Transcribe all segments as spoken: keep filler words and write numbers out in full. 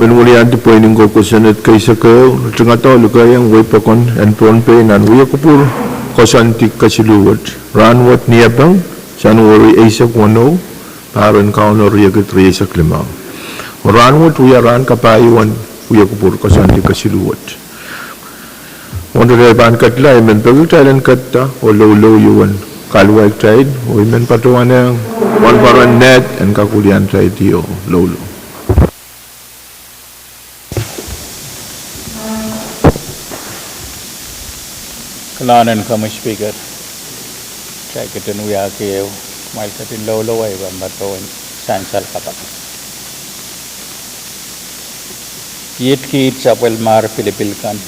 Wen wiliandi pweinen kou kosonned keisek ehu, ritingada oh likeiang wehi pokon en Pohnpei nan wia kupwur koasoandi kesiluh wet. Rahnwet Niepeng, January eisek weneu, pahr en Kauno riekid rieisek limau. Oh rahnwet wia rahn kapai wen wia kupwur koasoandi kesiluh wet. Mwohn atail pahn ketla, I men peki kitail en ketido oh loulou wen kaluwa kitail, oh I men patohwanehng wahnpoaron Ned en kak wiliandi kitail oh loulou. Kalahngan en komwi Speaker, kitail ketin wiahki ehu, kumwail ketin loulou, I pahn patohwan sansal kapakap. Kiht kiht sapwellimahr pilipil kan,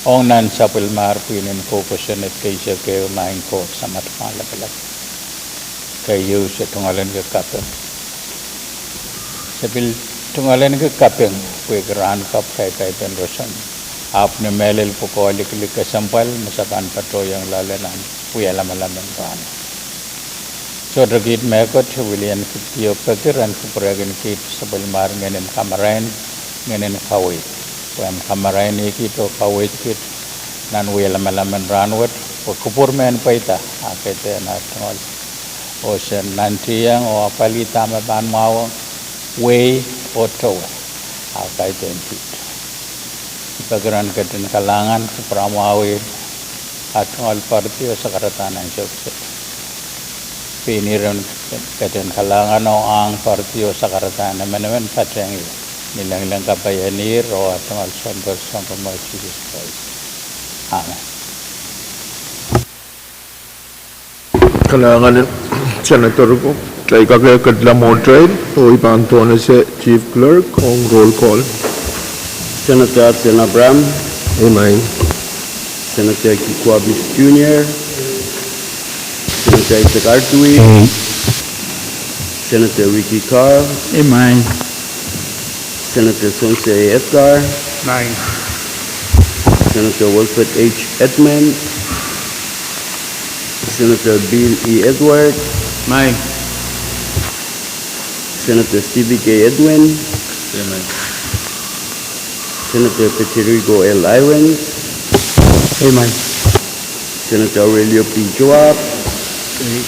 ong nan sapwellimahr pwihn en kou kosonned keisek ehu, Maing Koht Samat Mahlapalap. Keieu, se tungoalenki kaping. Se pil tungoalenki kaping pwehki rahn kapw kaikai pen roson, ahpw ni mehlel pwukoa likilik kesempwal me se pahn patohiong loale nan wia lamalam en rahn. Sohte kiht mehkot, I wiliandi oh peki ren kupwurehkin kiht sapwellimahr ngehn en kamarain, ngehn en kaweid, pwe ahmw kamarain kiht oh kaweid kiht nan wia lamalam en rahnwet, pwe kupwur mehn pweida ah kaidehn ar tungoal, oh se nantihong oh apwalih dahme pahn mwahuwong, wehi oh towe ah kaidehn kiht. Peki ren ketin kalahngan, kupwuramwahwih ar tungoal poaridi oh sakaradahn ansou kiset. Pein ren ketin kalahngan oh ahng poaridi oh sakaradahn emenemen patehng ie, ni lengileng kapai en Ihr oh ar tungoal Sounkomour, Sounkomour Sises Krais. Amen. Kalahngan en Senator ko, kitail kak ketla mwohtail, oh I pahn pohnese Chief Clerk ong roll call. Senator Hudson Abraham. Amen. Senator Kikuabis Junior. Senator Isaac Artui. Amen. Senator Ricky Carl. Amen. Senator Sons A. Edgar. Amen. Senator Wilfred H. Edmund. Senator Bill E. Edward. Amen. Senator Stevie K. Edwin. Amen. Senator Federico L. Irons. Amen. Senator Aurelio P. Joab. Amen.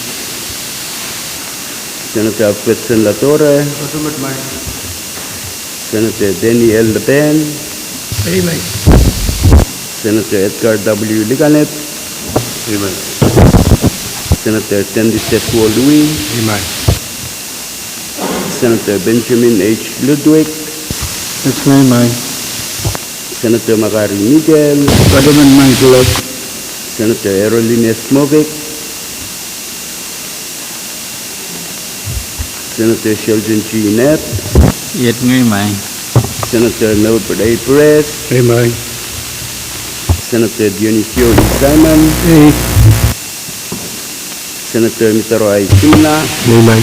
Senator Alfredson Ladore. Amen. Senator Daniel Leben. Amen. Senator Edgar W. Likanep. Amen. Senator Dennis Tetsuo Louis. Amen. Senator Benjamin H. Ludwig. Amen. Senator Makari Miguel. Amen. Senator Erolines Mofik. Senator Sheldon G. Nett. Iet ngei, Maing. Senator Melbert A. Perez. Amen. Senator Dionisio E. Simon. Ei. Senator Mitaro I. Simina. Amen.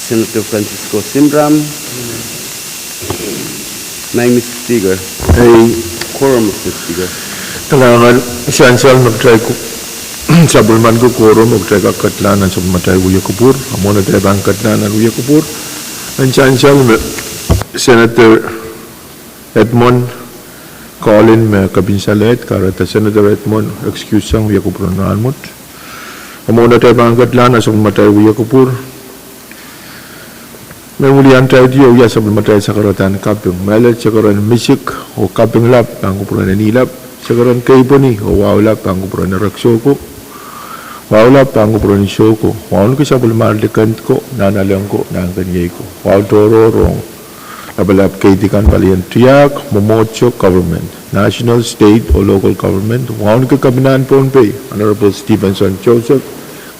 Senator Francisco Simram. Maing Mister Speaker. Ei. Quorum, Mister Speaker. Kalahngan, sansal me kitail ko-, sapwellimanki quorum, oh kitail kak ketlahng nan sapwellimatail wia kupwur. A mwohn atail pahn ketlahng nan wia kupwur, en sansal me Senator Edmund Colin me kepin salehd, kahrehda Senator Edmund excuse sang wia kupwur en rahnwet. A mwohn atail pahn ketlahng nan sapwellimatail wia kupwur, me wiliandi kitail oh wia sapwellimatail sakaradahn kaping. Mehlel, se keren misik oh kaping lap pahn kupwuren Eni lap. Se keren keipweni oh wahu lap pahn kupwuren Erek Soko. Wahu lap pahn kupwuren Soko. Wauneki sapwellimahr likend ko, nanalek ko, nahnkeniei ko. Wahu tohrohr ong lapalap keidi kan, palien tiahk, mwomwohdiso, government, national, state oh local government. Wauneki Kepinahn Pohnpei, Honorable Stephenson Joseph,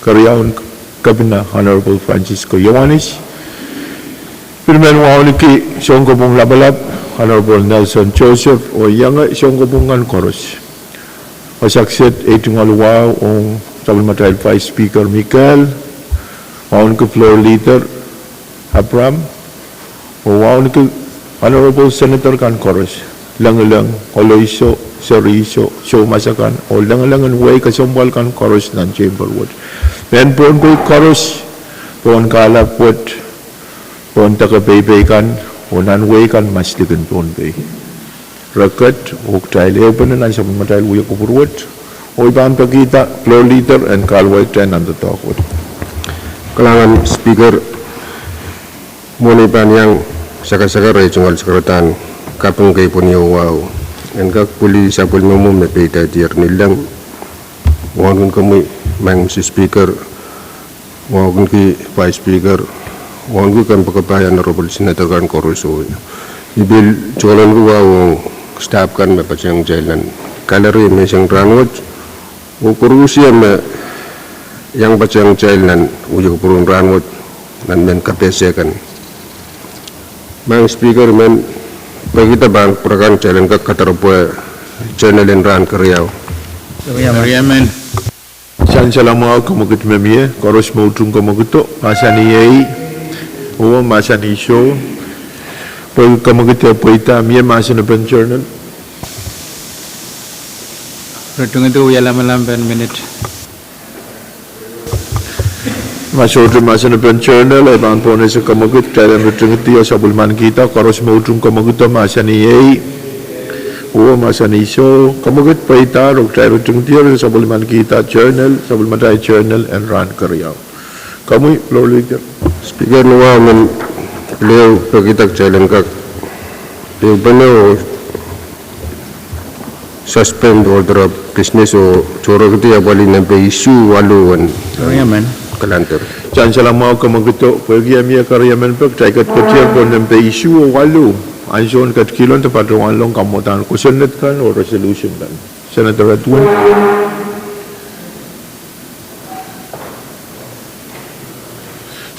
Keriaun Kepina, Honorable Francisco Ioanis. Pil men wauneki sounkopwung lapalap, Honorable Nelson Joseph, oh ienge sounkopwung kan koaros. Wasa kiset, ei tungoal wahu ong sapwellimatail Vice Speaker Michael, wauneki Floor Leader Abraham, oh wauneki Honorable Senator kan koaros, Lengileng, Oloiso, Seriso, Soumasakan, oh Lengilengen wehi kesempwal kan koaros nan Chamber wet. Mehn Pohnpei koaros, pohn kahlap wet, pohn deke peipei kan, oh nan wehi kan maslikin Pohnpei. Re ket, oh kitail ehupene nan sapwellimatail wia kupwur wet, oh I pahn pekihda Floor Leader en kahluwa kitail nan doadoahk wet. Kalahngan Speaker, mwohn ei pahn iang sakasakar ei tungoal sakaradahn kaping kei pwonio wahu, en kak pwili sapwellimomwi me peidadier ni leng. Wauneki komwi, Madam Speaker, wauneki Vice Speaker, wauneki kempoakepahi Honorable Senator kan koaros. I pil tungoal wahu ong staff kan me patehng kitail nan gallery menseng rahnwet, oh koaros me iang patehng kitail nan wia kupwur en rahnwet nan mehn kapehse kan. Madam Speaker, I men pekihda pahn kupwur akan kitail en kak kadaropwe journal en rahn keriau. Sansal mwahu, kemwekid me mie, koaros me utung kemwekido, mahsanih ehi, oh mahsanih soh, pwe kemwekid e pweida, mie mahsen en journal. Ritingidi wia lamalam pen minit. Ma sohte mahsen en journal, I pahn pohnese kemwekid, kitail en ritingidi oh sapwellimanikihda, koaros me utung kemwekido, mahsanih ehi, oh mahsanih soh, kemwekid pweidahr oh kitail ritingidi oh sapwellimanikihda journal, sapwellimatail journal en rahn keriau. Komwi Floor Leader. Speaker, ni wahu I men pil pekihda kitail en kak ehupene oh suspend order of business oh tohrohrkihdi apwalih nempe isuh waluh en kalender. Sansal mwahu, kemwekido, pwehki e mie keriemen pek, kitail ketiketier pohn nempe isuh oh waluh, ansoun ketikihlo de patohwanlong kamwadahn kosonned kan oh resolution kan. Senator Edwin.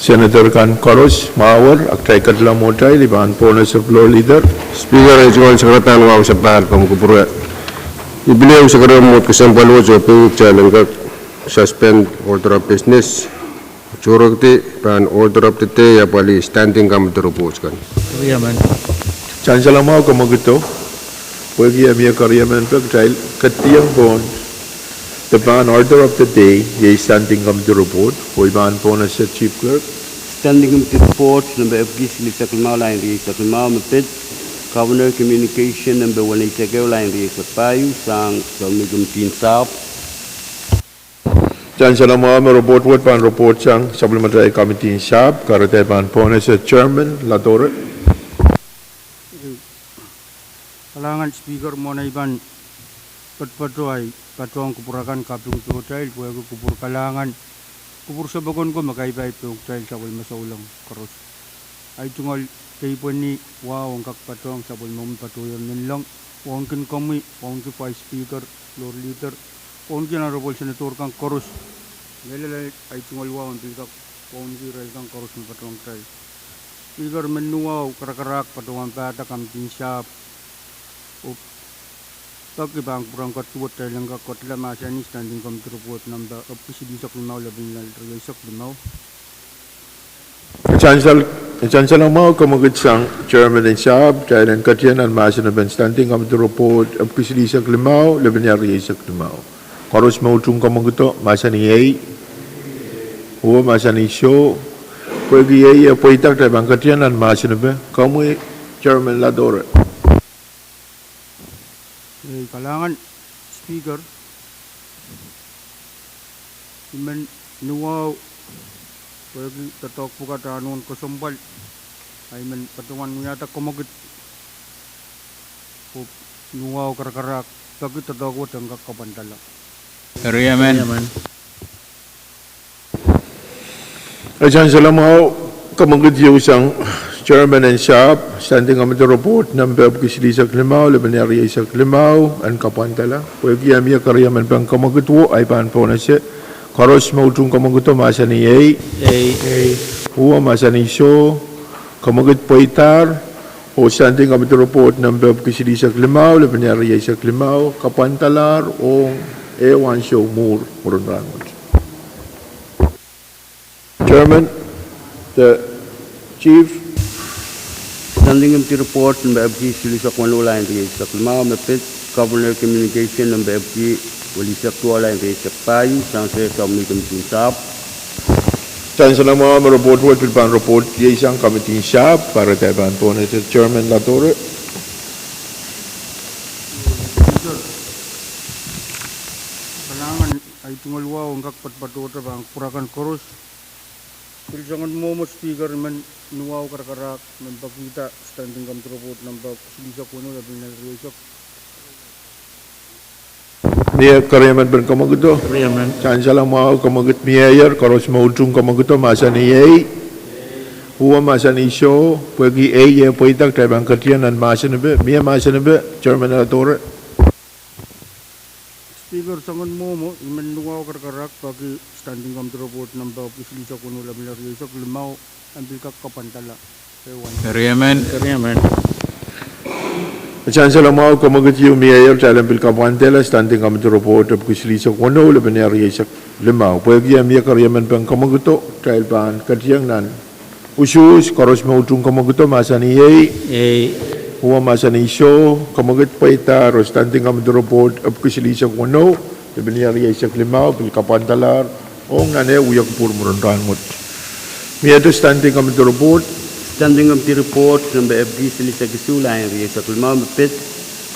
Senator kan koaros mwahuer, a kitail ketila mwohtail, I pahn pohnese Floor Leader. Speaker, ei tungoal sakaradahn wahu sapahl komw kupwure. I pil ehu sakarail mwohd kesempwal wet oh pil kitail en kak suspend order of business, tohrohrkihdi pahn order of the day apwalih standing committee report kan. Sansal mwahu, kemwekido, pwehki e mie keriemen pek, kitail ketieng pohn de pahn order of the day, iei standing committee report, oh I pahn pohnese Chief Clerk. Standing committee report nempe epwiki silihsek limau, lain rieisek limau, me pid Governor Communication nempe weneisek ehu, lain rieisek pahieu, sang Sapwellime Committee en Sahpw. Sansal mwahu, me report wet pahn report sang sapwellimatail Committee en Sahpw, kahrehda I pahn pohnese Chairman Ladore. Kalahngan Speaker, mwohn ei pahn patopato, I patohwan kupwur akan kaping pohtail, pwehki kupwur kalahngan, kupwur sapwokon ko me kaipai pohtail sapwellime souleng koaros. Ei tungoal keipweni wahu en kak patohwan sapwellimomwi patohier nanleng, wauneki komwi, wauneki Vice Speaker, Floor Leader, wauneki Honorable Senator kan koaros. Mehlel ei tungoal wahu en pil kak wauneki irail kan koaros me patohwan kitail. Speaker, I men ni wahu karakarahk patohwan pahda Committee en Sahpw, oh peki pahn kupwuren ketido kitail en kak ketila mahsanih Standing Committee report nempe epwiki silihsek limau, lepin lel rieisek limau. Sansal mwahu, kemwekid sang Chairman en Sahpw, kitail en ketieng nan mahsen en Standing Committee report epwiki silihsek limau, lepin lel rieisek limau. Koaros me utung kemwekido, mahsanih ehi, oh mahsanih soh, pwehki ehi e pweida, kitail pahn ketieng nan mahsen en, komwi Chairman Ladore. Ei kalahngan Speaker, I men ni wahu pwehki doadoahk pwukat a nohn kesempwal, I men patohwan wiahda kemwekid, oh ni wahu karakarahk peki doadoahk wet en kak kapwandala. Sansal mwahu, kemwekid ieu sang Chairman en Sahpw, Standing Committee report nempe epwiki silihsek limau, lepin lel rieisek limau en kapwandala. Pwehki e mie keriemen pek kemwekid wo, I pahn pohnese, koaros me utung kemwekido, mahsanih ehi, oh mahsanih soh, kemwekid pweidahr, oh Standing Committee report nempe epwiki silihsek limau, lepin lel rieisek limau kapwandalahr ong ehu ansou mwuhr mwurin rahnwet. Chairman, the Chief. Standing Committee report nempe epwiki silihsek weneu, lain rieisek limau, me pid Governor Communication nempe epwiki welisek duwau, lain rieisek pahieu, sang Sapwellime Committee en Sahpw. Sansal mwahu me report wet pil pahn report iei sang committee en sahpw, kahrehda I pahn pohnese Chairman Latore. Kalahngan, ahi tungoal wahu en kak patohdo pahn kupwur akan koaros. Pil soangen mwomwo Speaker, I men nuwahu karakarahk men pekihda Standing Committee Report number silihsek weneu, lepin rieisek. Mie keriemen pen kemwekid o? Keriemen. Sansal mwahu, kemwekid mieier, koaros me utung kemwekid o, mahsanih ei. Uwe mahsanih soh, pwehki ei e pweida, kitail pahn ketieng nan mahsen epe. Mie mahsen epe, Chairman Latore. Speaker, soangen mwomwo, I men nuwahu karakarahk peki Standing Committee Report number silihsek weneu, lepin rieisek limau, en pil kak kapwandala. Keriemen. Keriemen. Sansal mwahu, kemwekid ieu mieier, kitail en pil kapwandala Standing Committee Report epwiki silihsek weneu, lepin rieisek limau. Pwehki e mie keriemen pen kemwekid o, kitail pahn ketieng nan usuhs, koaros me utung kemwekid o, mahsanih ei. Ei. Uwe mahsanih soh, kemwekid pweida, Standing Committee Report epwiki silihsek weneu, lepin rieisek limau, pil kapwandalahr ong nan eh wia kupwur mwurin rahn wet. Miehte Standing Committee Report. Standing Committee Report number epwiki silihsek isuh, lain rieisek limau, me pid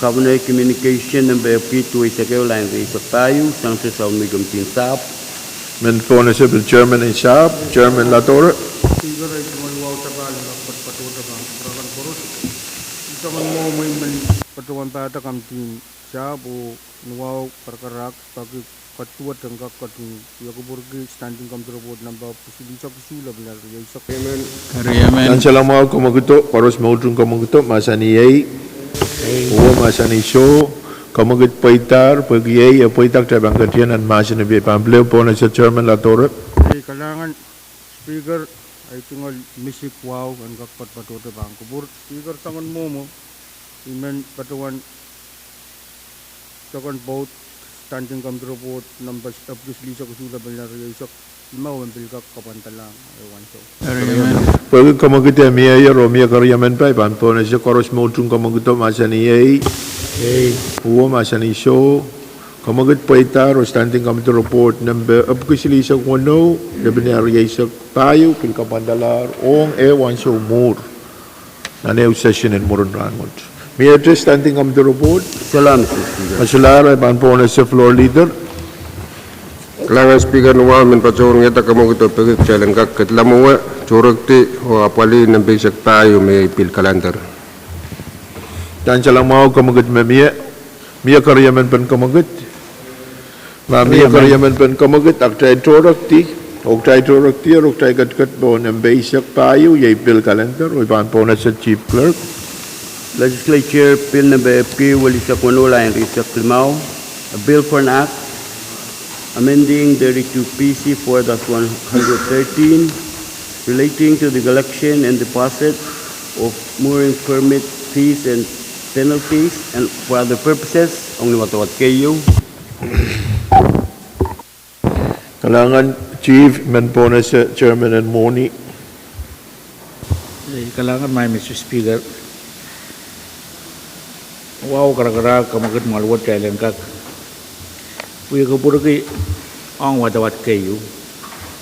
Governor Communication number epwiki duweisek ehu, lain rieisek pahieu, sang soun Committee en sahpw. Men pohnese pil Chairman en sahpw, Chairman Latore. Speaker, ahi tungoal wahu sapahl en kak patohdo pahn kupwur akan koaros. Pil soangen mwomwo I men patohwan pahda Committee en sahpw oh nuwahu karakarahk peki ketiket en kak ketin wia kupwurki Standing Committee Report number silihsek isuh, lepin rieisek. Keriemen. Sansal mwahu, kemwekid o, koaros me utung kemwekid o, mahsanih ei. Ei. Uwe mahsanih soh, kemwekid pweidahr, pwehki ei e pweida, kitail pahn ketieng nan mahsen epe. I pahn pil pohnese Chairman Latore. Ei, kalahngan Speaker, ahi tungoal misik wahu en kak patohdo pahn kupwur. Speaker, soangen mwomwo I men patohwan soangen pwoud Standing Committee Report number epwiki silihsek isuh, lepin rieisek limau, en pil kak kapwandalahng eh ansou. Keriemen. Pwehki kemwekid e mieier oh mie keriemen pei, I pahn pohnese koaros me utung kemwekid o, mahsanih ei. Ei. Uwe mahsanih soh, kemwekid pweidahr, Standing Committee Report number epwiki silihsek weneu, lepin rieisek pahieu, pil kapwandalahr ong eh ansou mwuhr. Nan ehu session en mwurin rahn wet. Miehte Standing Committee Report. Solahr, Mister Speaker. Solahr, I pahn pohnese Floor Leader. Kalahngan Speaker, nuwahu men patohwan ngehda kemwekid o peki kitail en kak kedla mwowe, tohrekdi oh apwalih nempe eisek pahieu me iei pil kalender. Sansal mwahu, kemwekid me mie, mie keriemen pen kemwekid. Ma mie keriemen pen kemwekid, a kitail tohrekdi, oh kitail tohrekdi, oh kitail ketiket pohn nempe eisek pahieu, iei pil kalender, oh I pahn pohnese Chief Clerk. Legislature Bill number epwiki welisek weneu, lain rieisek limau, a bill for an act amending thirty-two P C four dash one hundred thirteen, relating to the collection and deposit of mooring permit fees and penalties and for other purposes, ong ni wadawad keieu. Kalahngan Chief, men pohnese Chairman en mwohni. Kalahngan maing Mister Speaker. Wahu karakarahk, kemwekid mwahl wet kitail en kak wia kupwurki ong wadawad keieu.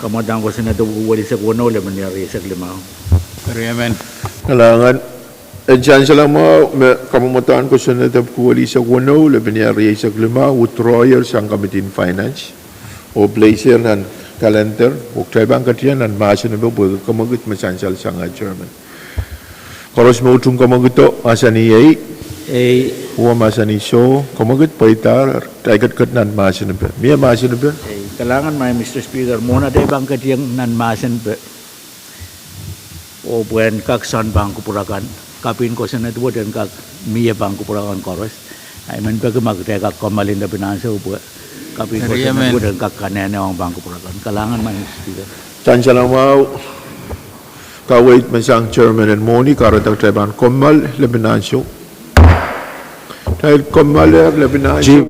Kamwadang kosonned epwiki welisek weneu, lepin rieisek limau. Keriemen. Kalahngan. En sansal mwahu me kamwadang kosonned epwiki welisek weneu, lepin rieisek limau, withdrawal sang Committee en Finance, oh place nan kalender, oh kitail pahn ketieng nan mahsen epe pwehki kemwekid me sansal sang eh Chairman. Koaros me utung kemwekid o, mahsanih ei. Ei. Uwe mahsanih soh, kemwekid pweidahr, kitail ketiket nan mahsen epe. Mie mahsen epe. Ei, kalahngan maing Mister Speaker, mwohn atail pahn ketieng nan mahsen epe, oh pwehn kak soun pahn kupwur akan, kapin kosonned wet en kak mie pahn kupwur akan koaros. I men peki ma kitail kak kommoal en lepin ansou pwe kapin kosonned wet en kak kanehne ong pahn kupwur akan. Kalahngan maing Mister Speaker. Sansal mwahu. Kaweid me sang Chairman en mwohni, kahrehda kitail pahn kommoal lepin ansou. Kitail kommoal lepin ansou.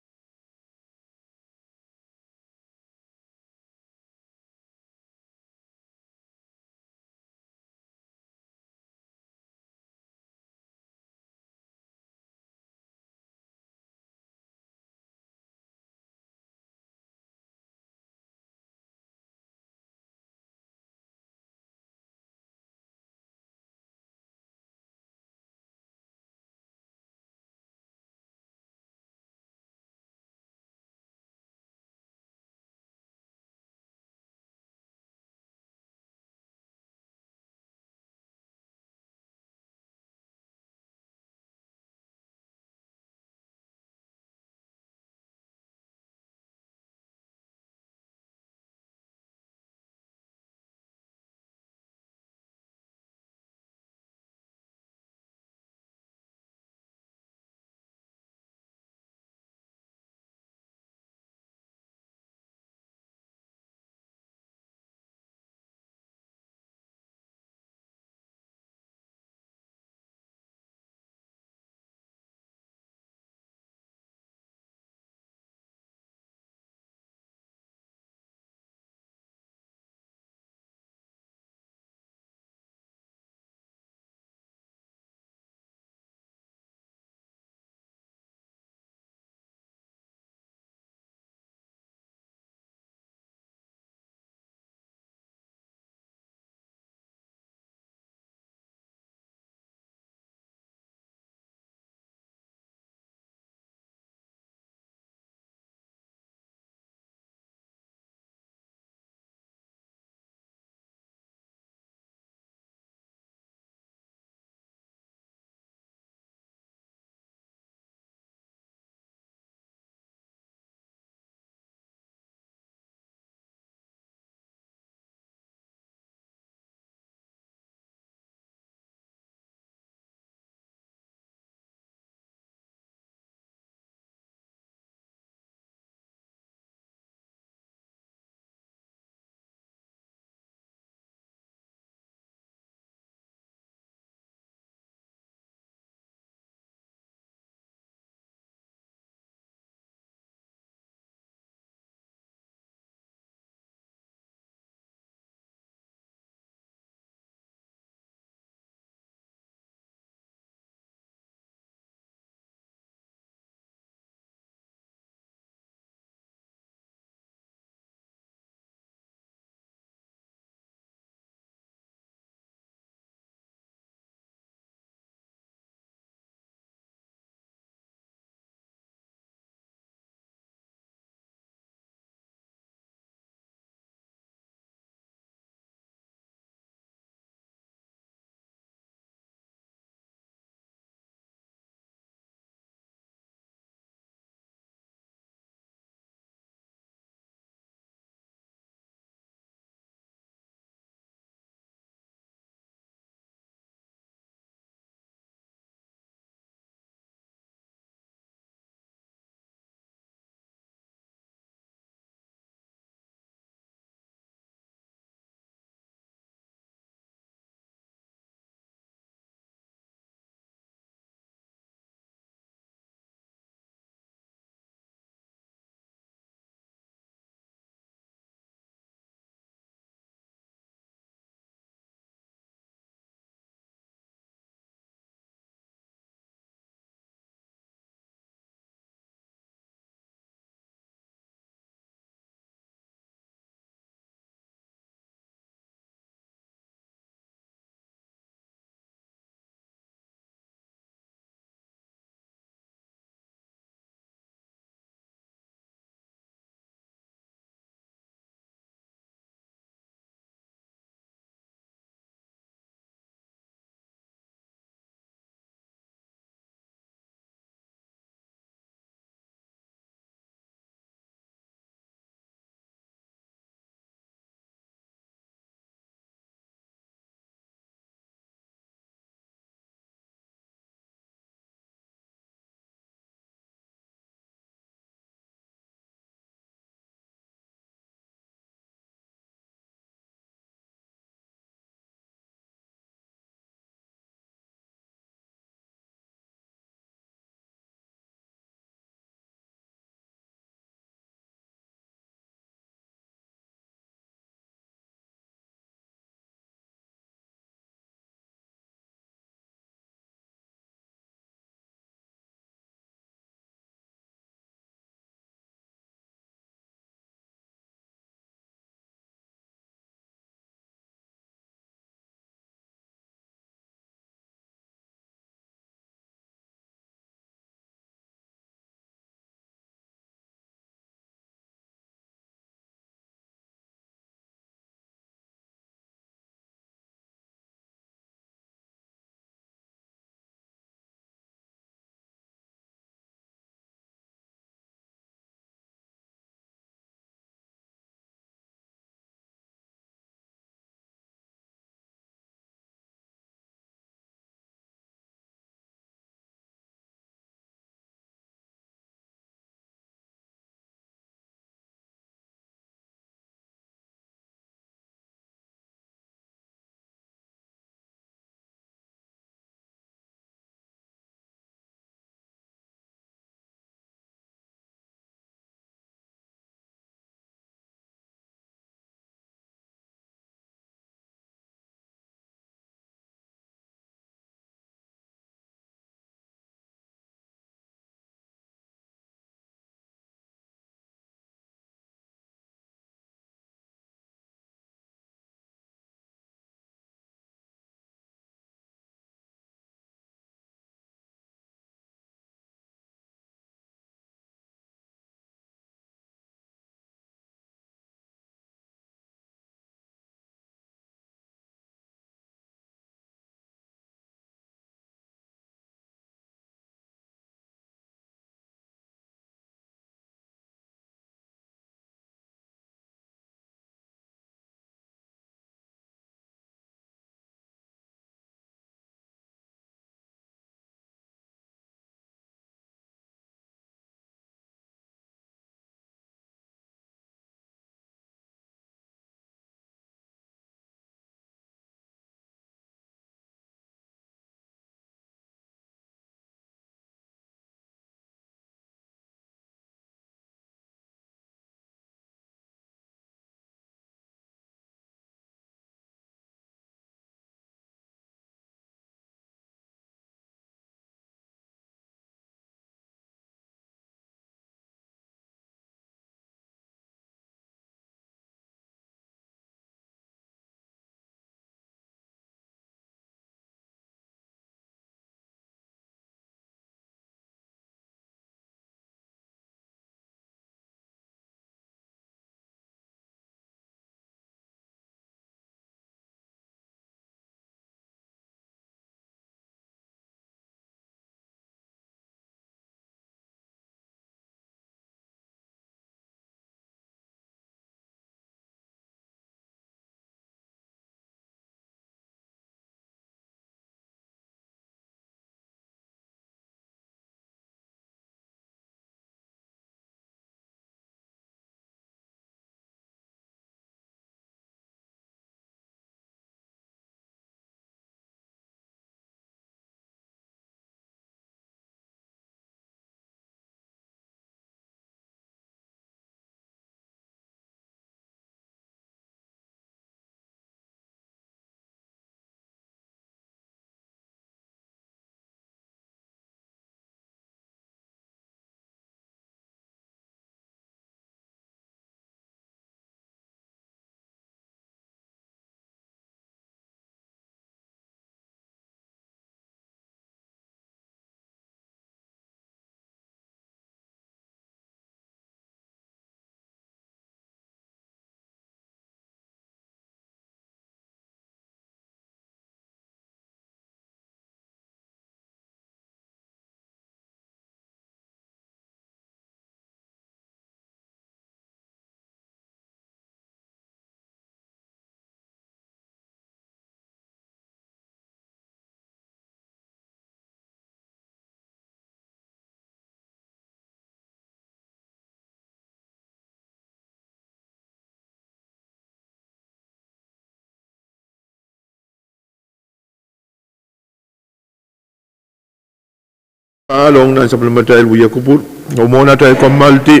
Ahl ong nan sapwellimatail wia kupwur, oh mwohn atail kommoaldi,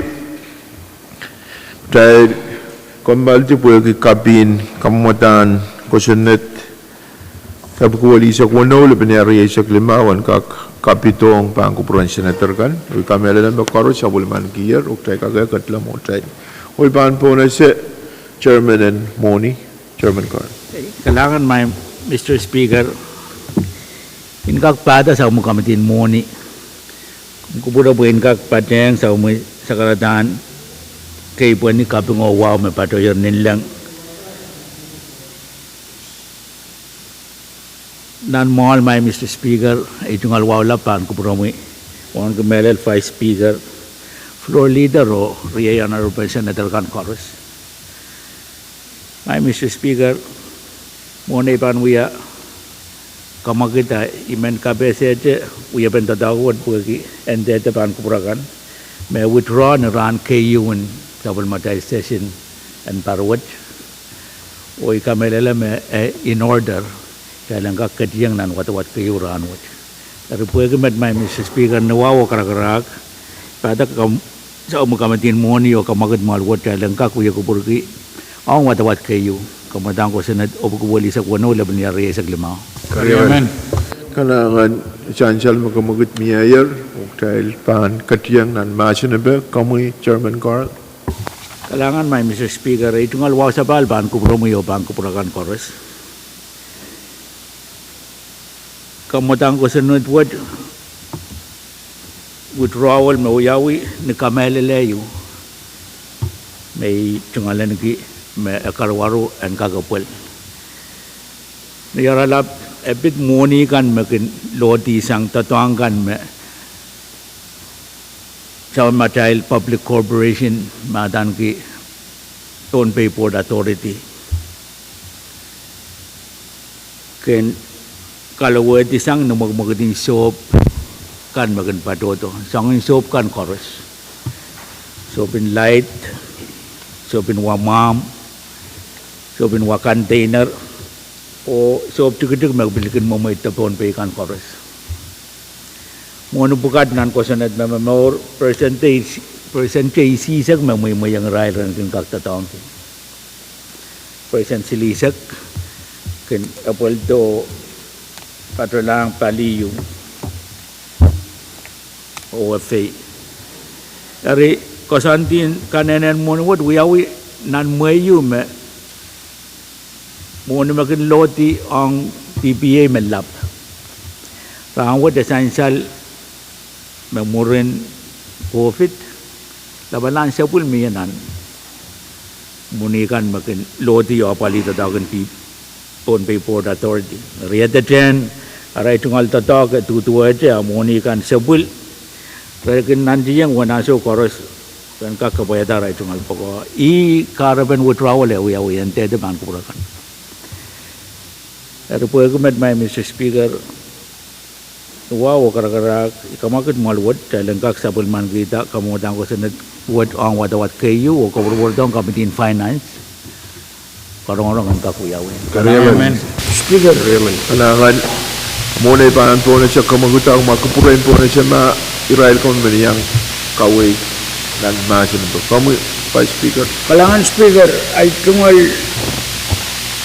atail kommoaldi pwehki kapin kamwadahn kosonned epwiki welisek weneu, lepin riau eisek limau, en kak kapidohng pahn kupwuren senator kan. I kamehlele me koaros sapwellimanikier, oh kitail kak ketlahng mwohtail. Oh I pahn pohnese chairman en mwohni, Chairman Carl. Kalahngan, Madam Speaker. I kak pahda sapwellimamwahu komiti en mwohni. Kupwure pwe I kak patehng sapwellimamwahu sakaradahn keipweni kaping oh wahu me patohier ninleng. Nan mwoahl, Madam Speaker, ei tungoal wahu lap pahn kupwuromwi, wauneki mehlel Vice Speaker, Floor Leader oh riei honorable senator kan koaros. Madam Speaker, mwohn ei pahn wia kamwakid, I men kapehsehte wiepen doadoahk wet pwehki en dehde pahn kupwur akan me withdraw ni rahn keieu en sapwellimatail session en pahr wet. Oh I kamehlele me e in order, kitail en kak ketieng nan wadawad keieu rahn wet. Eri pwehki met, Madam Speaker, ni wahu oh karakarahk, pahda sapwellimamwahu komiti en mwohni oh kamwakid mwoahl wet kitail en kak wia kupwurki ong wadawad keieu, kamwadahn kosonned epwiki welisek weneu, lepin riau eisek limau. Kalahngan, sansal me kamwakid mieier, oh kitail pahn ketieng nan mahsen epe. Komwi, Chairman Carl. Kalahngan, Madam Speaker, ei tungoal wahu sapahl pahn kupwuromwi oh pahn kupwur akan koaros. Kamwadahn kosonned wet, withdrawal me wiawi ni kamehlele ieu me I tungoalenki me e karuwaru en kak epwel. Ni oaralap, e pid mwohni kan me kin lohdi sang doadoahk kan me sapwellimatail public corporation me adaneki Pohnpei Port Authority kin kalowehdi sang ni mwekimwekid en sohp kan me kin patohdo, soangen sohp kan koaros. Sohp en light, sohp en wa mwahmw, sohp en wa container, oh sohp tikitik me pil kin mwemweiddo Pohnpei kan koaros. Mwohni pwukat nan kosonned me momour, percentage, percentage silihsek me mweimweiong irail ren kin kak doadoahngki. Percent silihsek kin epweldo patohlahng pali ieu oh F A. Eri koasoandi en kanehnen mwohni wet wiawi nan mwehi me mwohni me kin lohdi ong D P A me lap. Rahn wet e sansal me mwurin COVID, lapalahn sapwil mie nan mwohni kan me kin lohdi oh apwalih doadoahk en Pohnpei Port Authority. Riedetehn arail tungoal doadoahk e duduwehte ah mwohni kan sapwil, re kin nantihong uwen ansou koaros ren kak kapwaiada arail tungoal pwukoa. Ih kahrepen withdrawal e wiawi, en dehde pahn kupwur akan. Eri pwehki met, Madam Speaker, ni wahu oh karakarahk, I kamwakid mwoahl wet kitail en kak sapwellimanikihda kamwadahn kosonned wet ong wadawad keieu oh koapworopwordohng komiti en finance, karongorong en kak wiawi. Speaker, kalahngan, mwohn ei pahn pohnese kamwakid, ahpw ma kupwuren pohnese ma irail komw men iang kawei nan mahsen epe. Komwi, Vice Speaker. Kalahngan Speaker, ei tungoal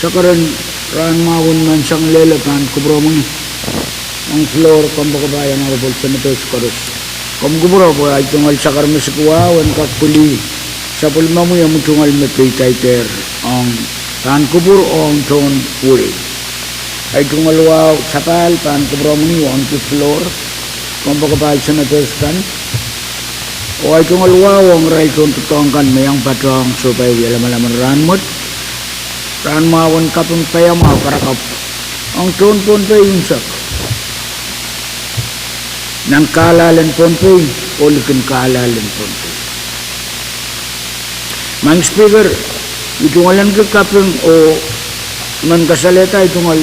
sakaren rahn mwahu en menseng lel pahn kupwuromwi ong floor, kompoakepahi, honorable senators koaros. Komw kupwure pwe ei tungoal sakar me sikiwahu en kak pwilih sapwellimomwi omw tungoal me peidaidehr ong pahn kupwur ong tohn wehi. Ei tungoal wahu sapahl pahn kupwuromwi wauneki floor, kompoakepahi, senators kan. Oh ei tungoal wahu ong irail tohndoadoahk kan me iang patohng sohpai wia lamalam en rahn wet, rahn mwahu en kaping paiamwahu karakapw ong tohn Pohnpei unsek, nan kahlahl en Pohnpei oh likin kahlahl en Pohnpei. Madam Speaker, I tungoalenki kaping oh I men kasalehda ei tungoal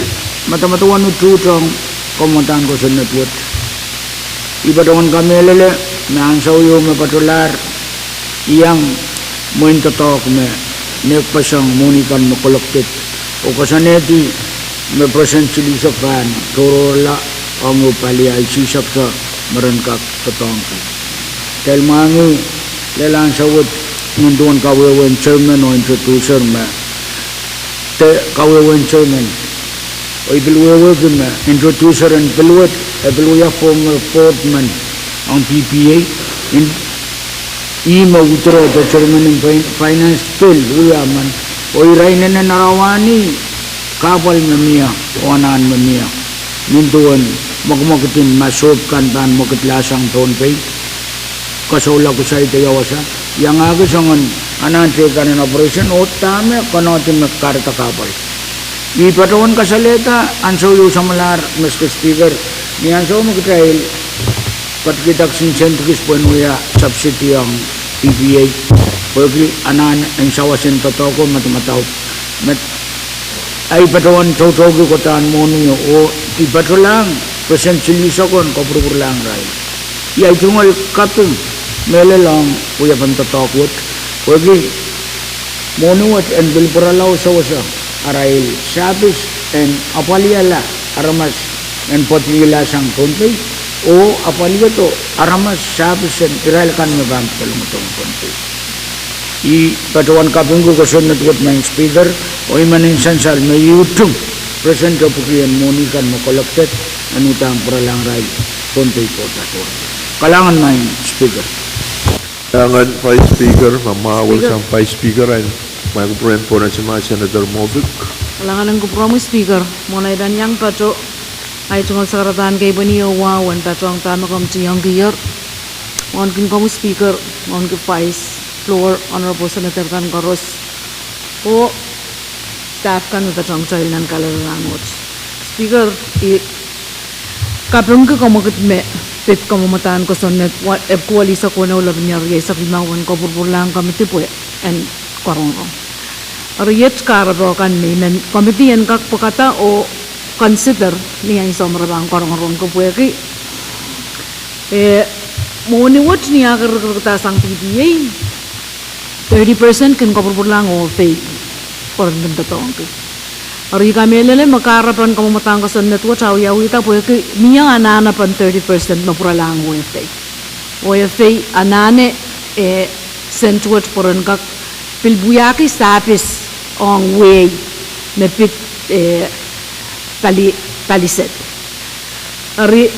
madamadau en utuht ong kamwadahn kosonned wet. I patohwan kamehlele me ansou ieu me patohlahr, I iang mwein doadoahk me nehkpeseng mwohni kan me collected oh koasoanehdi me percent silihsek pahn tohrohrla ong ehu pali ahi sihsek se me ren kak doadoahngki. Kitail mwahngih lel ansou wet nin duwen kawehwehn chairman oh introducer me, de kawehwehn chairman, oh I pil wehwehki me introducer en pil wet, e pil wia former board men ong P P A, ih me withdraw de chairman en fin-, finance pil wia men, oh irail inenen arail wahni kahpwal me mie, oh anahn me mie, nin duwen mwekimwekid en me sohp kan pahn mwekidlahsang Pohnpei, kasohla kusaide ia wasa, iangahki soangen anahn teikan en operation, oh dahme konehdi me kahrehda kahpwal. I patohwan kasalehda ansou ieu samwalahr, Mister Speaker, ni ansou me kitail ketikihda kisin sent kis pwehn wia subsidy ong P P A, pwehki anahn en sawas en doadoahk oh madamadau, me ahi patohwan toutouki kohda mwohni oh, oh I patohlahng percent silihsek en kopwurupwurlahng irail. Ia, I tungoal kaping mehlel ong wiepen doadoahk wet, pwehki mwohni wet en pil pwurala oh sewese arail sahpis en apwalihala aramas en pwoatlihla sang Pohnpei, oh apwalihdo aramas sahpis en irail kan me pahn pedolong dohng Pohnpei. I patohwan kapingki kosonned wet, Madam Speaker, oh I men en sansal me I utung percent oh pwuki en mwohni kan me collected en uhdahn pwuralahng irail Pohnpei Port Authority. Kalahngan, Madam Speaker. Kalahngan Vice Speaker, ma mwahu sang Vice Speaker, ahi kupwuren Pohnpei, Senator Moffitt. Kalahngan en kupwuromwi Speaker, mwohn ahi pahn iang patoh ahi tungoal sakaradahn kepwin oh wahu en patohng dahme komiti iang kier. Mwohnki komwi Speaker, mwohnki Vice, floor, honorable senator kan koaros, oh staff kan me patohng kitail nan kalelahngo. Speaker, I kapingki komwi kit me pid kamwomwadahn kosonned wa-, epwiki welisek weneu, lepin riesek limau en kopwurupwurlahng komiti pwe en karongorong. Eri iet kahrepe kan me I men komiti en kak pwukada oh consider ni ansou me re pahn karongorong, pwehki, eh, mwohni wet ni ah kin rikirikda sang P P A, thirty percent kin kopwurupwurlahng O F A pwe ren kin doadoahngki. Eri I kamehlele me kahrepen kamwomwadahn kosonned wet awiawihda pwehki mie anahnepen thirty percent me pwuralahng O F A. O F A anahne, eh, sent wet pwe ren kak pil wiahki sahpis ong wehi me pid, eh, pali-, palised. Eri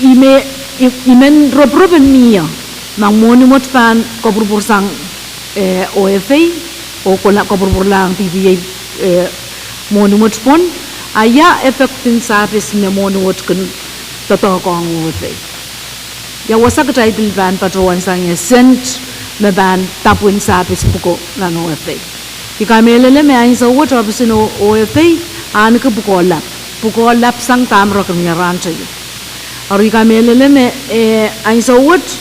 I me-, I, I men ropirop en mie ma mwohni wet pahn kopwurupwursang, eh, O F A, oh kohla kopwurupwurlahng P P A, eh, mwohni wet pwon, a ia effect en sahpis me mwohni wet kin doadoahk ong O F A. Ia wasa kitail pil pahn patohwan sang ie sent me pahn dapwin sahpis pwuko nan O F A. I kamehlele me ansou wet ohpisin O-, O F A ahneki pwukoa lap. Pwukoa lap sang dahme re kin wia rahnteio. Eri I kamehlele me, eh, ansou wet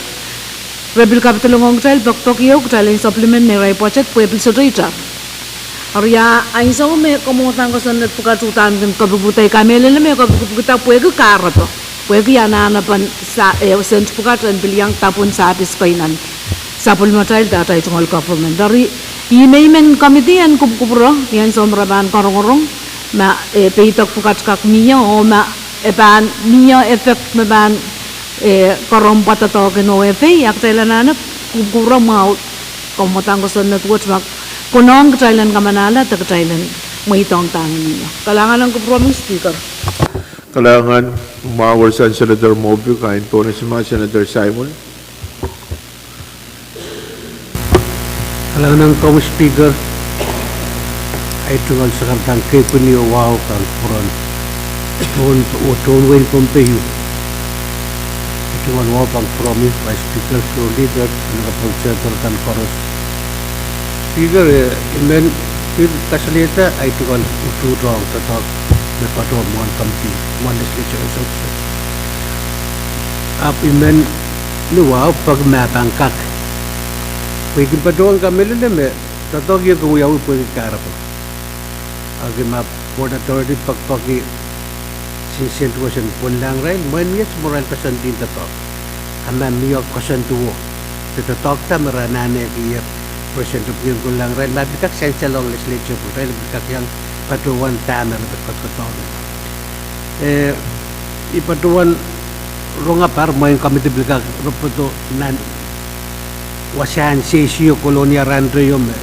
re pil kapidolong ong kitail pekpek ieu kitail en supplement neirail budget pwe pil sohte itar. Eri ia ansou me kamwomwadahn kosonned pwukat uhdahn kin kopwurupwurda, I kamehlele me kopwurupwurda pwehki kahrepe. Pwehki anahnepen sa-, eh, sent pwukat en pil iang dapwin sahpis kei nan sapwellimatail dahde tungoal government. Eri I me I men komiti en kupwukupwure ni ansou me re pahn karongorong, ma, eh, peidek pwukat kak mie, oh ma e pahn mie effect me pahn, eh, karompwa doadoahk en O F A, a kitail anahne kupwukupwure mwahu kamwomwadahn kosonned wet ma konehng kitail en kamanahla de kitail en mweidohng dahme mie. Kalahngan en kupwuromwi Speaker. Kalahngan, mwahu sang Senator Moffitt, kain Pohnpei, Senator Simon. Kalahngan en komwi Speaker, ahi tungoal sakaradahn kepwin oh wahu pahn kupwuren, tohn, oh tohn wehin Pohnpei. Ahi tungoal wahu pahn kupwuromwi Vice Speaker, Floor Leader, Honorable Senator kan koaros. Speaker, eh, I men pil kasalehda ahi tungoal utuht ong doadoahk me patohwan mwohn komiti, mwohn legislature. Ahpw I men ni wahu peki ma pahn kak. Pwe I kin patohwan kamehlele me doadoahk ieu kin wiawi pwehki kahrepe. Ahki ma Port Authority pekpeki kisin sent wet en pwunlahng irail, mwein mie mwohn irail koasoandi en doadoahk. A ma mie koasoanduwo de doadoahk da me re anahneki ie percent of kin pwunlahng irail, ma pil kak sansal ong legislature pwe irail pil kak iang patohwan dahme re pil kak doadoahngki. Eh, I patohwan rongapar mwein committee pil kak reporto nan wasahn sesio Kolonia rahnteio me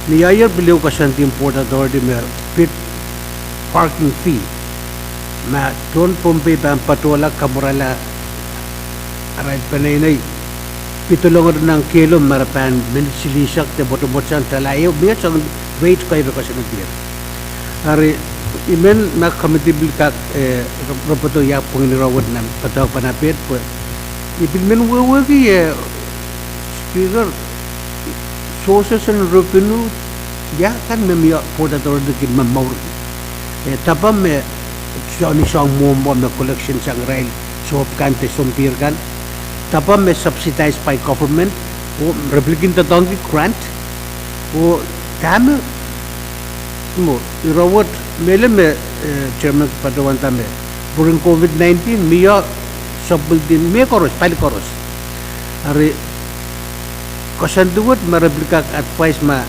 ni aier pil ehu koasoandi en Port Authority me pid parking fee. Ma tohn Pohnpei pahn patohla, kamwurala arail peneinei, pid olong eri nan kehlo ma re pahn men silihsek de mwotomwot sang tala ehu, mie sang rate kei re koasoanedier. Ari, I men ma committee pil kak, eh, reporto ia pwongin ire wet nan padahk pahn appeal pwe I pil men wehwehki, eh, Speaker, sources en revenue ia kan me mie Port Authority kin momourki. Eh, dahme me soangen soang mwomwo me collection sang irail sohp kan de sounpihr kan. Dahme me subsidized by government, oh re pil kin doadoahngki grant, oh dahme mwo, ire wet, mehlel me, eh, Chairman patohwanda me, during COVID nineteen, mie sapwellime koaros, pali koaros. Ari, koasoandi wet me re pil kak advise ma,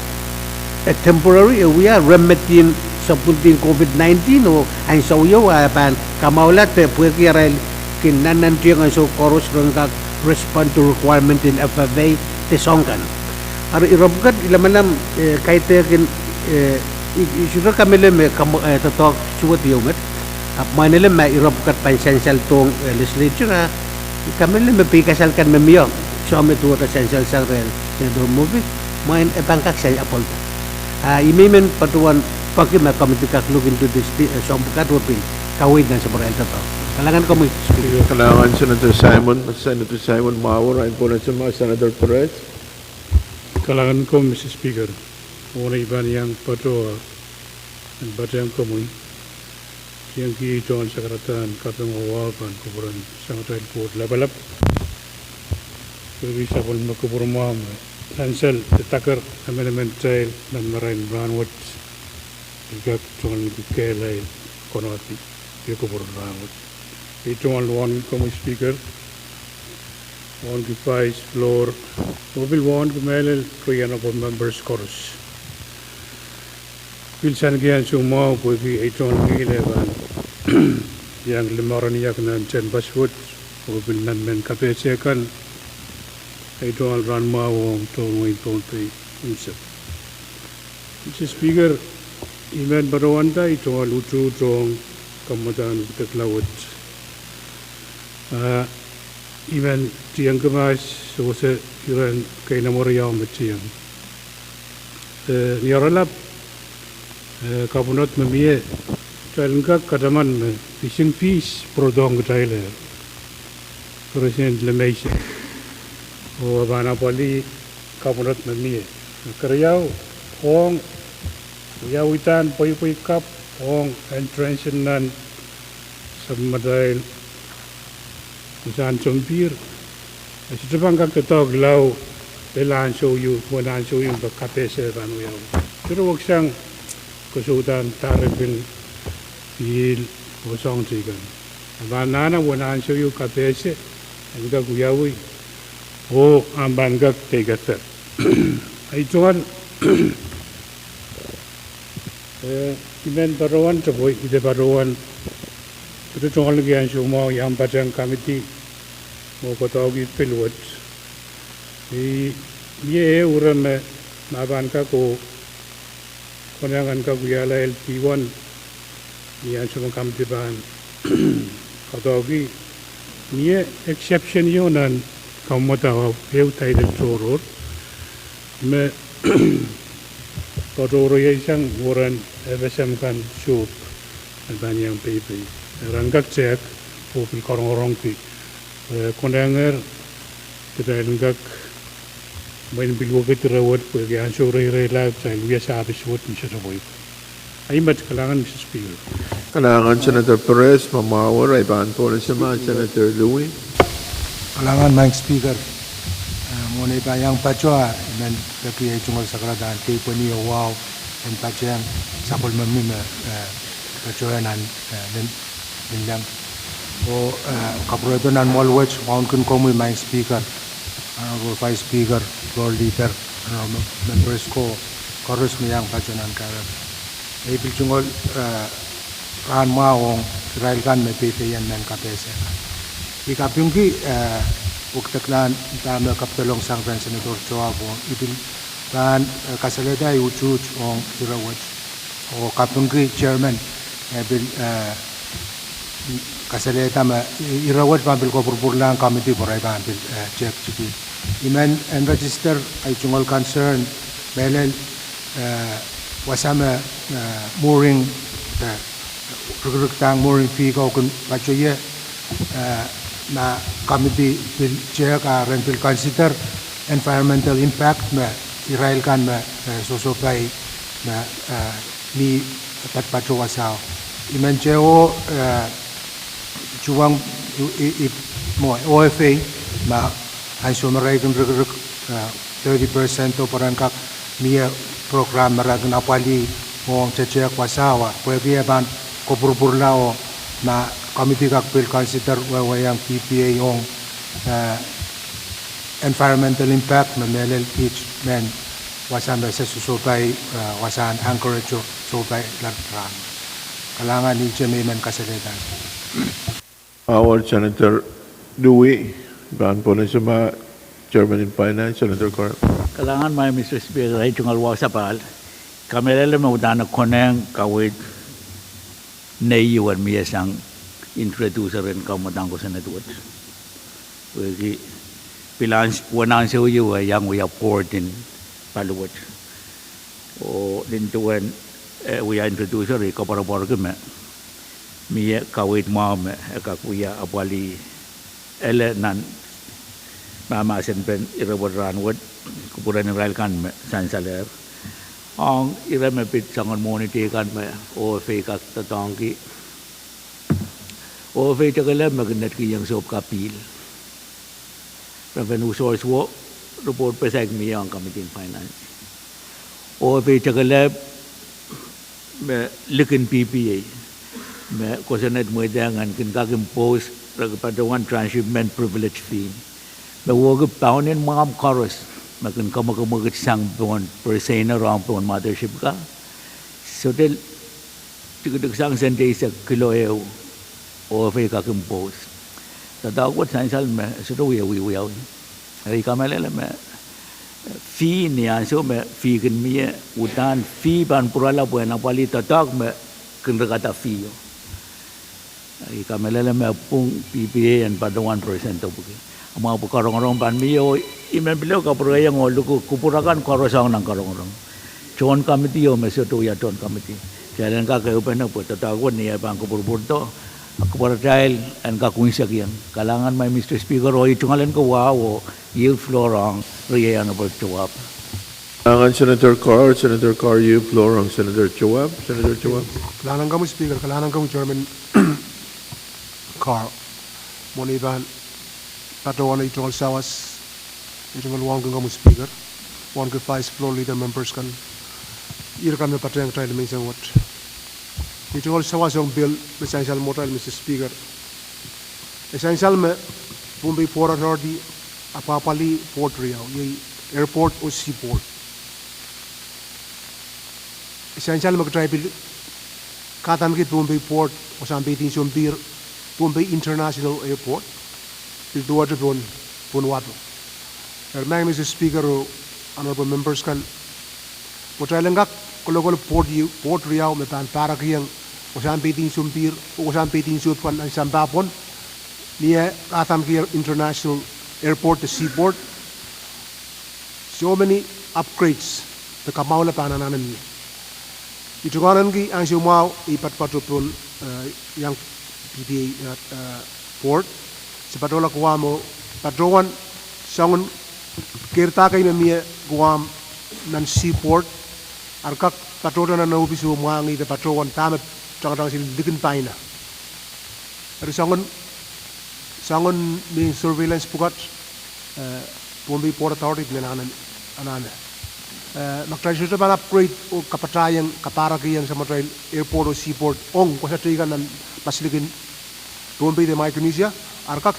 eh, temporary, eh, wia remedy en sapwellime COVID nineteen, oh ansou ieu a pahn kamwahula de pwehki arail kin nannantiong ansou koaros ren kak respond to requirement en F F A de soang kan. Ari ire pwukat I lamalam, eh, kaidehkin, eh, I, I sohte kamehlele me kam, eh, doadoahk suwed ieu met. Ahpw mwahnele ma ire pwukat pahn sansal dohng, eh, legislature, ah, I kamehlele me peikasal kan me mie, soh me duwehte sansal sang rehn Senator Moffitt, mwein e pahn kak sansal apwal. Ah, I men men patohwan peki ma committee kak look into this, eh, soang pwukat oh pil kaweid nan samwarail doadoahk. Kalahngan komwi, Speaker. Kalahngan Senator Simon, Senator Simon Mwahu, irail pwohn esema Senator Perez. Kalahngan komwi, Mister Speaker. Mwohn ei pahn iang patohwan patehng komwi, kihong ei tungoal sakaradahn kaping oh wahu pahn kupwuren Samatail Koht Lapalap. Pwehki sapwellime kupwur mwahu me sansal de daker emenemen kitail nan marain rahnwet, I kak tungoal kehlail konohdi ie kupwur rahnwet. Ei tungoal wauneki komwi Speaker, wauneki Vice, Floor, oh pil wauneki mehlel riei en okohp members koaros. Pil sansal kei ansou mwahu pwehki ei tungoal ngihl e pahn iang limoaren iak nan tehnpas wet, oh pil nan mehn kapehse kan, ei tungoal rahn mwahu ong tohn wehin Pohnpei unsek. Mister Speaker, I men patohwanda ei tungoal utuht ong kamwadahn wudek lawet. Ah, I men tiengki ma sewese iren keinemwe riau me tieng. Eh, ni oaralap, eh, kapwunod me mie, kitail en kak kataman me fishing fees pwurodohng kitail, eh, President Lemeise, oh e pahn apwalih kapwunod me mie. Keriau, ong wiawihda en pweipwei kapw, ong entrance nan sapwellimatail wasahn sounpihr, e sohte pahn kak doadoahk lao lel ansou ieu, wen ansou ieu me kapehse pahn wiawi. Sohte weksang kosoudahndahr pil pihl oh soahng teikan. E pahn anahne wen ansou ieu kapehse en kak wiawi, oh ahmw pahn kak teikasal. Ei tungoal, eh, I men patohwan, tepwe, I de patohwan, I de tungoal niki ansou mwahu iang patehng committee mwo doadoahk pil wet. I, mie ehu ire me ma pahn kak oh konehng en kak wiahla L P one, ni ansou me committee pahn doadoahki, mie exception ieu nan kamwadahn ehu title tohrohr me patohwei sang weren F S M kan sohp me pahn iang peipei. Ren kak tehk oh pil korongorongki, eh, konehngehr kitail en kak mwein pil wekid ire wet pwehki ansou reireila kitail wia service wet ni sohte pweipwei. Ahi met, kalahngan Mister Speaker. Kalahngan Senator Perez, ma mwahu eri pahn pwohn esema Senator Louie. Kalahngan Madam Speaker. Eh, mwohn ei pahn iang patohwan, I men peki ei tungoal sakaradahn keipweni oh wahu en patehng sapwellime me, eh, patohwan nan, eh, nin, ninleng. Oh, eh, kapwuredo nan mwoahl wet, wauneki komwi Madam Speaker, Honorable Vice Speaker, Floor Leader, Honorable Members ko, koaros me iang patohwan nan kairek. Ei pil tungoal, eh, rahn mwahu ong irail kan me peipeiong mehn kapehse kan. I kapingki, eh, wekidekla dahme kapidolong sang rehn Senator Joab, oh I pil pahn, eh, kasalehda utuht ong ire wet, oh kapingki chairman, eh, pil, eh, kasalehda me ire wet pahn pil kopwurupwurlahng committee pwe irail pahn pil, eh, tehk tiki. I men en register ei tungoal concern, mehlel, eh, wasa me, eh, mooring, eh, rikirikdahng mooring fee ko kin patohie, eh, ma committee pil tehk a ren pil consider environmental impact me irail kan me, eh, sohsohpai me, eh, mi patopato wasao. I men teho, eh, tuhwong, i, i, i, mwo, O F A, ma ansou me irail kin rikirik, eh, thirty percent oh pwe ren kak mie program me irail kin apwalih mwohn tehtehk wasao, pwehki e pahn kopwurupwurla oh ma committee kak pil consider wehwehong P P A ong, eh, environmental impact me mehlel kiht men wasa me se sohsohpai, eh, wasahn Anchorage oh sohpai lel rahn. Kalahngan, ihte me I men kasalehda. Award Senator Dewey, pahn pohnese ma Chairman en Finance, Senator Carr. Kalahngan, Madam Speaker, ei tungoal wasa pahn kamehlele me uhdahn konehng kaweid nei ehu en mie sang introducer en kamwadang kosonned wet. Pwehki pil ans-, uwen ansou ehu e iang wia board en pali wet. Oh nin duwen e wia introducer, I koapworopworki me mie kaweid mwahu me e kak wia apwalih ele nan mahmahsenpen ire wet rahn wet, kupwuren irail kan me sansalehr. Ong ire me pid soangen mwohni teikan me O F A kak doadoahngki. O F A tekelep me kin netikihong sohp ka pihl. Revenue source wo, report pil saik mie ong Committee on Finance. O F A tekelep me likin P P A me kosonned mweidehng en kin kak impose rehn patohwan transshipment privilege fee me wehwehki paun en mwahmw koaros me kin kamwakamwakid sang pohn purse ehu rong pohn mothership ka. Sohte tikitik sang sent eisek kilo ehu, O F A kak impose. Doadoahk wet sansal me sohte wie wiewiawi. Eri I kamehlele me fee ni ansou me fee kin mie, uhdahn fee pahn pwurala pwehn apwalih doadoahk me kin rekada fee o. I kamehlele me pwung P P A en patohwan percent o pwuki. Amwail pwukat rongorong pahn mie o, I men pil kapwurehiong oh luku kupwur akan koaros ong nan karongorong. Tohn committee o me sohte wia tohn committee. Kitail en kak ehupene pwe doadoahk wet ni eh pahn kupwurupwurdo, kupwuratail en kak unsekihong. Kalahngan, Madam Speaker, oh I tungoal en kawauwou, yield floor ong riei Honorable Joab. Kalahngan Senator Carr, Senator Carr, yield floor ong Senator Joab, Senator Joab. Kalahngan komwi Speaker, kalahngan komwi Chairman Carr. Mwohn ei pahn patohwan ei tungoal sawas, ei tungoal wauneki komwi Speaker, wauneki Vice Floor Leader, members kan, ire kan me patehng kitail menseng wet. Ei tungoal sawas ong bill me sansal mwohtail, Mister Speaker. E sansal me Pohnpei Port Authority apwapwalih port riau, iei airport oh seaport. E sansal me kitail pil kahdaneki Pohnpei Port, wasahn peidin sounpihr, Pohnpei International Airport, pil duwehte pohn, pohn wahdo. Eri Madam Speaker oh honorable members kan, pwe kitail en kak kolokol port riau me pahn pahrekiong wasahn peidin sounpihr oh wasahn peidin sohp kan nan sampah pwon, ni eh kahdaneki international airport de seaport, so many upgrades de kamwahula pahn anahne mie. I tungoal ahneki ansou mwahu I patopato pohn, eh, iang P P A, eh, port. Se patohla Guam oh patohwan soangen keirdahkei me mie Guam nan seaport, ar kak patohdo nan ohpis oh mwahngih de patohwan dahme tangatang sili likin paina. Eri soangen, soangen mehn surveillance pwukat, eh, Pohnpei Port Authority men anahne, anahne. Eh, ma kitail sohte pahn upgrade oh kapatahiong, kapahrekiong samatail airport oh seaport ong wasa teikan nan maslikin Pohnpei de Micronesia, ar kak,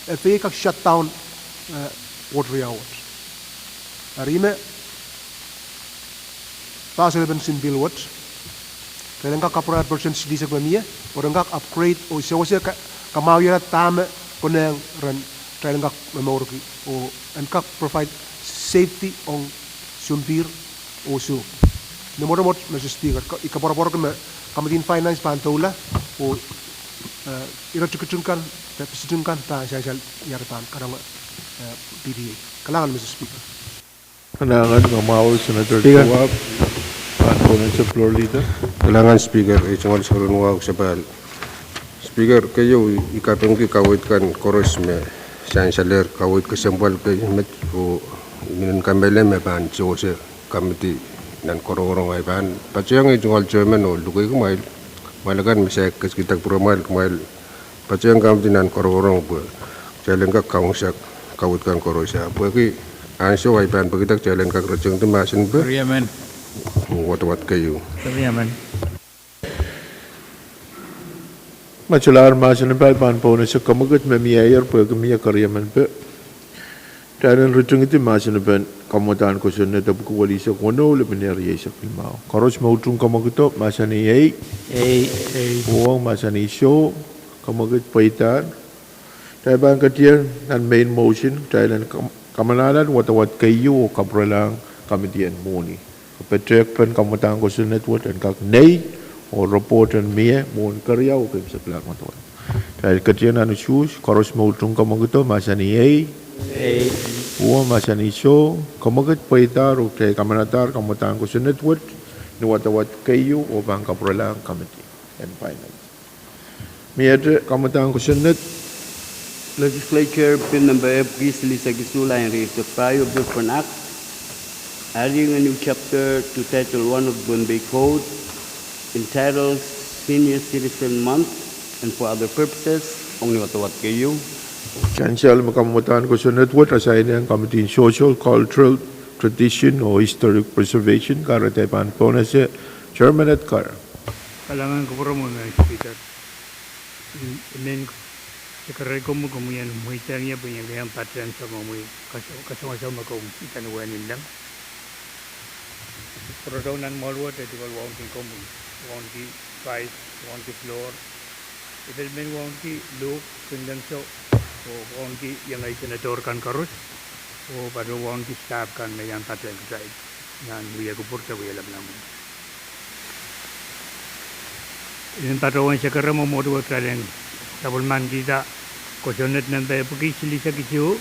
eh, F A A kak shut down, eh, port riau wet. Eri me, pahs eleven sin bill wet, kitail en kak kapwurala percent silihsek me mie, pwe ren kak upgrade oh sewese ka-, kamwahwihala dahme konehng rehn kitail en kak momourki oh en kak provide safety ong sounpihr oh soh. Ni mwotomwot, Mister Speaker, I koapworopworki me Committee on Finance pahn doula oh ire tikitik kan, pisitin kan pahn sansal iar pahn karonge P D A. Kalahngan, Mister Speaker. Kalahngan, Mamau, Senator Towahp, pahn pohnese Floor Leader. Kalahngan Speaker, ei tungoal sohte rongen wahu sapahl. Speaker, keieu I kapingki kaweid kan koaros me sansalehr, kaweid kesempwal kei met oh I men kamehlele me pahn sewese committee nan korongorong. Ahi pahn patohwan ei tungoal chairman oh luke kumwail, kumwail akan me saik ketikihda kupwuramwail, kumwail patohwan committee nan korongorong pwe kitail en kak kaungisak kaweid kan koaros. Pwehki ansou ahi pahn pekida kitail en kak ritingdi mahsen pe. Wadawad keieu. Ma solahr mahsen pe, I pahn pohnese kamwekid me mieier pwehki mie keriemen pe. Kitail en ritingdi mahsen pen Kamwadahn Kosonned epwiki welisek weneu, lepin ehr rieisek limau. Koaros me utung kamwekid o mahsanih ei. Uhwong mahsanih soh. Kamwekid pweidahr. Kitail pahn ketien nan main motion, kitail en kamalahla wadawad keieu oh kapwurelahng committee en mwohni. Petehkpen Kamwadahn Kosonned wet en kak nei oh report en mie mwohn keriau oh pein sapahl wadawad. Kitail ketien nan usuhs, koaros me utung kamwekid o mahsanih ei. Uhwong mahsanih soh. Kamwekid pweidahr oh kitail kamanadahr Kamwadahn Kosonned wet ni wadawad keieu oh pahn kapwurelahng committee en finance. Miehte Kamwadahn Kosonned. Legislature Bill Number epwiki silihsek isuh, lain rieisek pahieu, a bill for an act adding a new chapter to Title one of the Pohnpei Code entitled Senior Citizen Month and for other purposes, ong ni wadawad keieu. Sansal me Kamwadahn Kosonned wet assign-ehng Committee on Social, Cultural, Tradition oh Historic Preservation, kahrehda I pahn pohnese Chairman Edgar. Kalahngan kupwuromwi, Madam Speaker. I men sekerei komwi, komwi en mweidehng ie pwe I en kak patehng soangen omwi kasohng, kasohng me komw idawehn wehwehki leng. Pwurodo nan mwoahl wet e tungoal wauneki komwi, wauneki vice, wauneki floor, I pil men wauneki Luhk, Kingdomsou, oh wauneki iengei senator kan koaros, oh patohwan wauneki staff kan me iang patehng kitail nan wia kupwur de wia lapalap. I men patohwan sekerei mwomwohdiso wet kitail en sapwellimanikihda kosonned nempe epwiki silihsek isuh,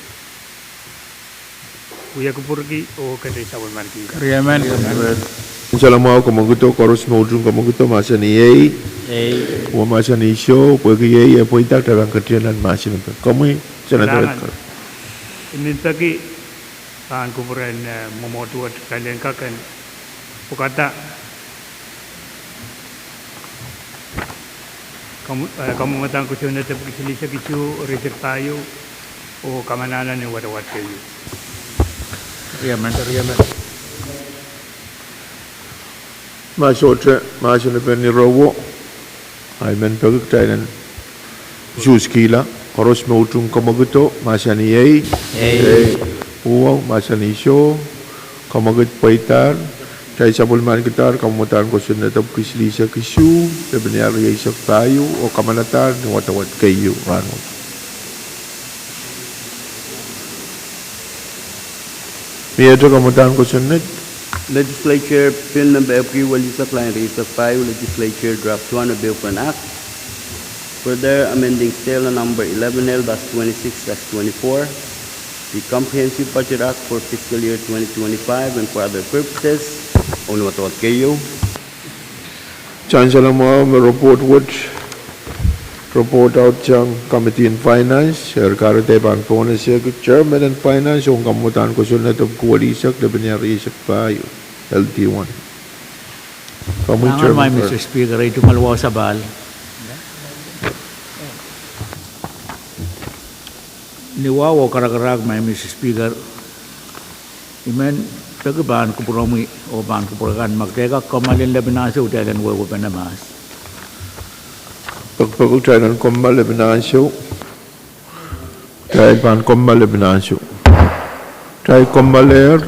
wia kupwurki oh kitail sapwellimanikihda. Sansal mwahu, kamwekid o, koaros me utung kamwekid o mahsanih ei. Uhwong mahsanih soh. Pwehki ei e pweida, kitail pahn ketien nan mahsen pen. Komwi, Senator Edgar. I men peki pahn kupwuren mwomwohdiso wet kitail en kak en pwukada Kamwadahn Kosonned epwiki silihsek isuh, rieisek pahieu, oh kamanahla ni wadawad keieu. Ma sohte mahsen pen irowo, I men peki kitail en usuhskihla. Koaros me utung kamwekid o mahsanih ei. Uhwong mahsanih soh. Kamwekid pweidahr. Kitail sapwellimanikidahr Kamwadahn Kosonned epwiki silihsek isuh, lepin ehr rieisek pahieu, oh kamanadahr ni wadawad keieu rahnwet. Miehte Kamwadahn Kosonned. Legislature Bill Number epwiki welisek, lain rieisek pahieu, Legislature Draft one, a bill for an act further amending Stale Law Number eleven L dash twenty-six dash twenty-four, the Comprehensive Budget Act for fiscal year twenty twenty-five and for other purposes, ong ni wadawad keieu. Sansal mwahu me report wet, report audsang Committee on Finance, eri kahrehda I pahn pohnese Chairman en Finance ong Kamwadahn Kosonned epwiki welisek, lepin ehr rieisek pahieu, L D one. Komwi, Chairman. Mister Speaker, ei tungoal wahu sapahl. Ni wahu oh karakarahk, Mister Speaker, I men peki pahn kupwuromwi oh pahn kupwure kan me kitail kak kommoal en lepin ansou, kitail en wehwehpene mahs. Pekipeki kitail en kommoal lepin ansou. Kitail pahn kommoal lepin ansou. Kitail kommoalehr.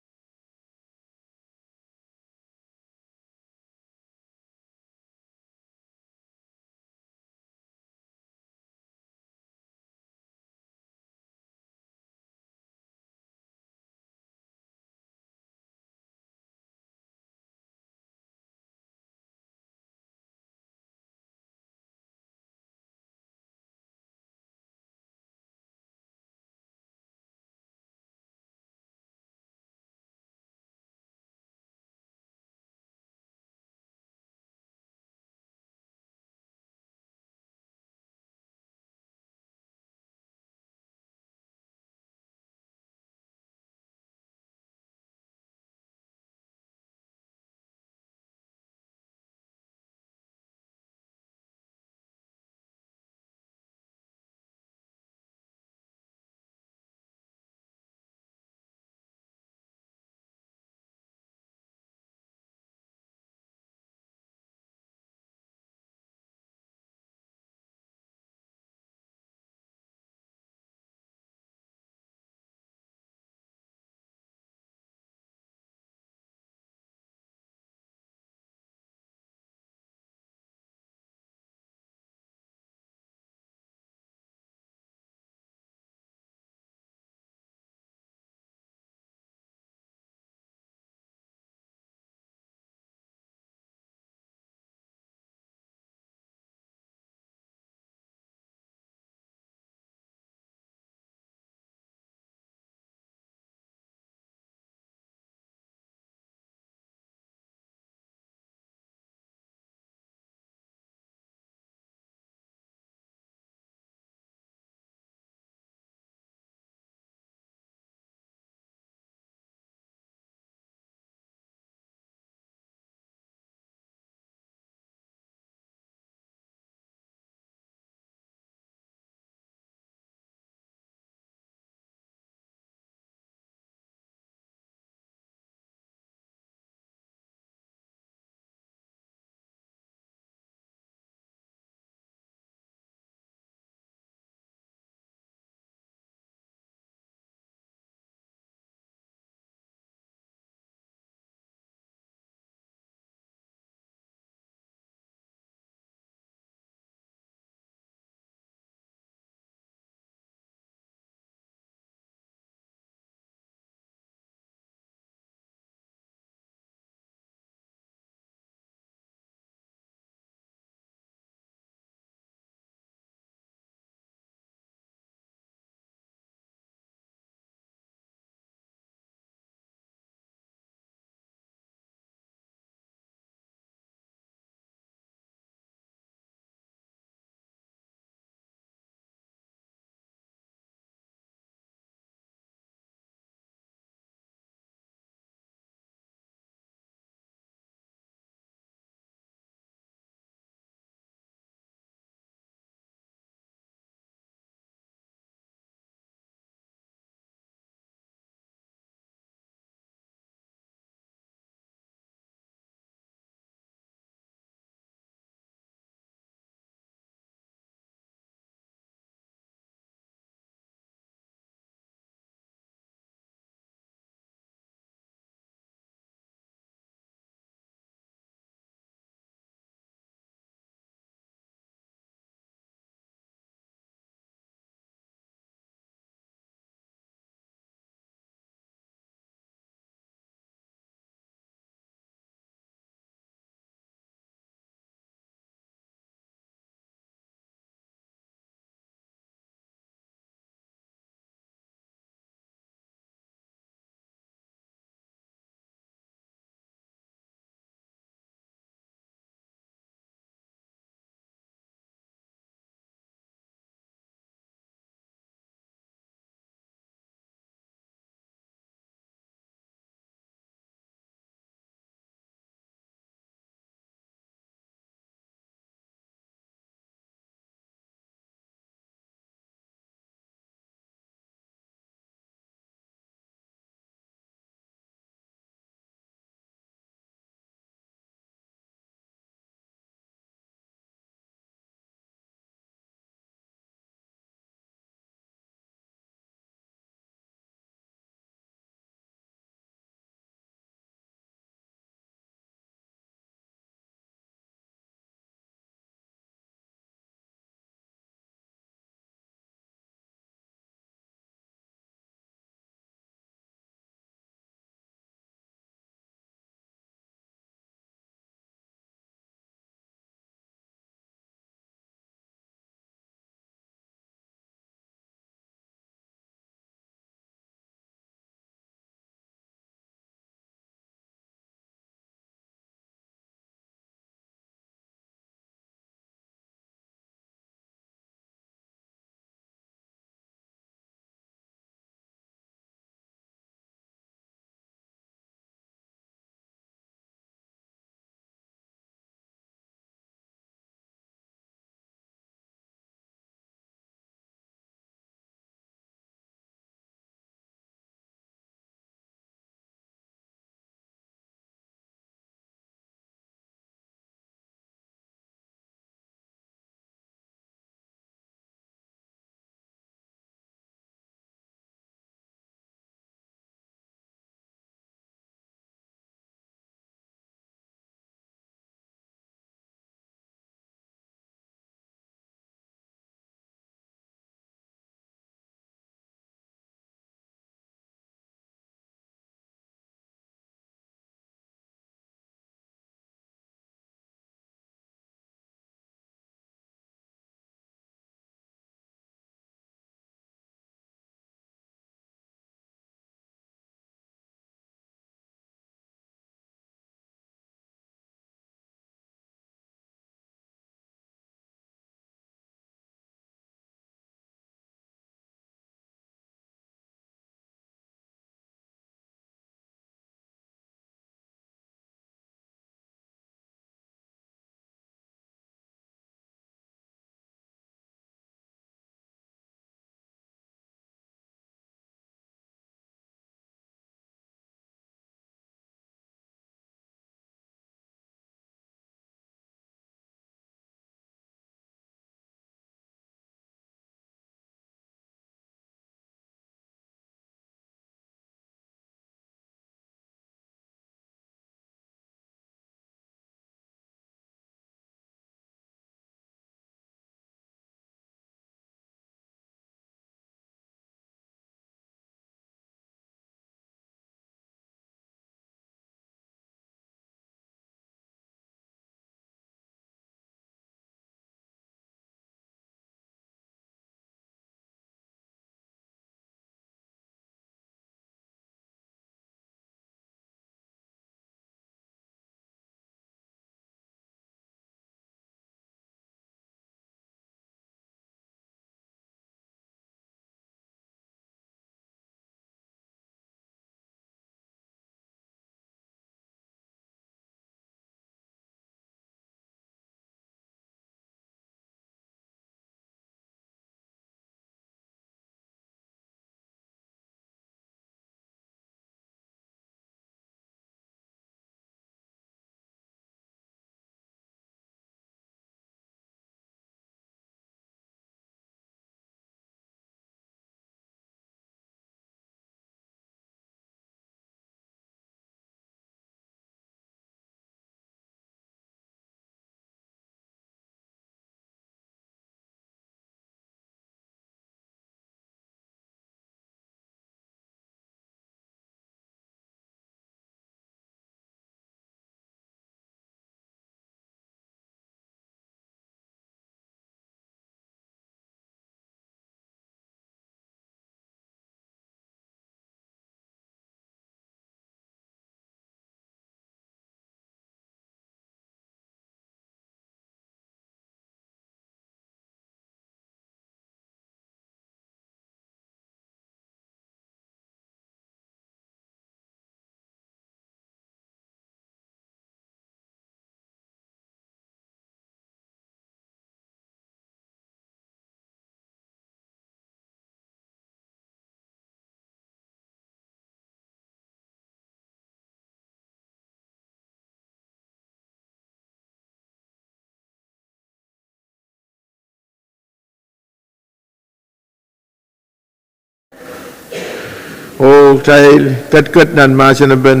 Kitail ketiket nan mahsen en pen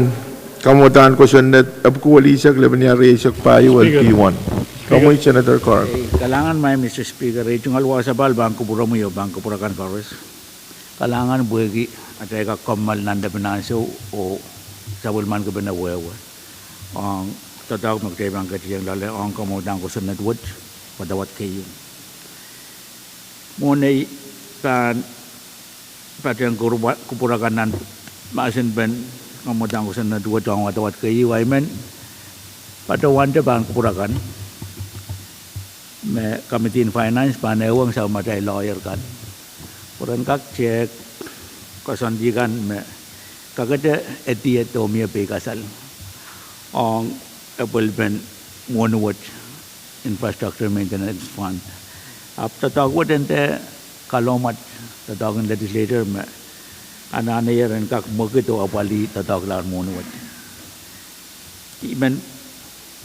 kamwadahn kosonned epwiki welisek lepenia rieisek pahieu L T one. Komwi Senator Carr. Kalahngan, Madam Mister Speaker, ei tungoal wasa pahn kupwuromwi oh pahn kupwur akan koaros. Kalahngan pwehki atail kak kommoal nan lepin ansou oh sapwellimankipene wehwe ong doadoahk me kitail pahn ketieng loale ong kamwadahn kosonned wet wadawad keieu. Mwohn ei pahn patehng kupwur akan nan mahsen pen kamwadahn kosonned wet ong wadawad keieu, I men patohwante pahn kupwur akan me Committee in Finance pahn ehuong sapwellimatail lawyer kan pwe ren kak tehk koasoandi kan me kakete ediet oh mie peikasal ong epwelpen mwohni wet Infrastructure Maintenance Fund. Ahpw doadoahk wet e nda kalohmwet doadoahk en legislature me anahne ren kak mwekid oh apwalih doadoahk lahr mwohni wet. I men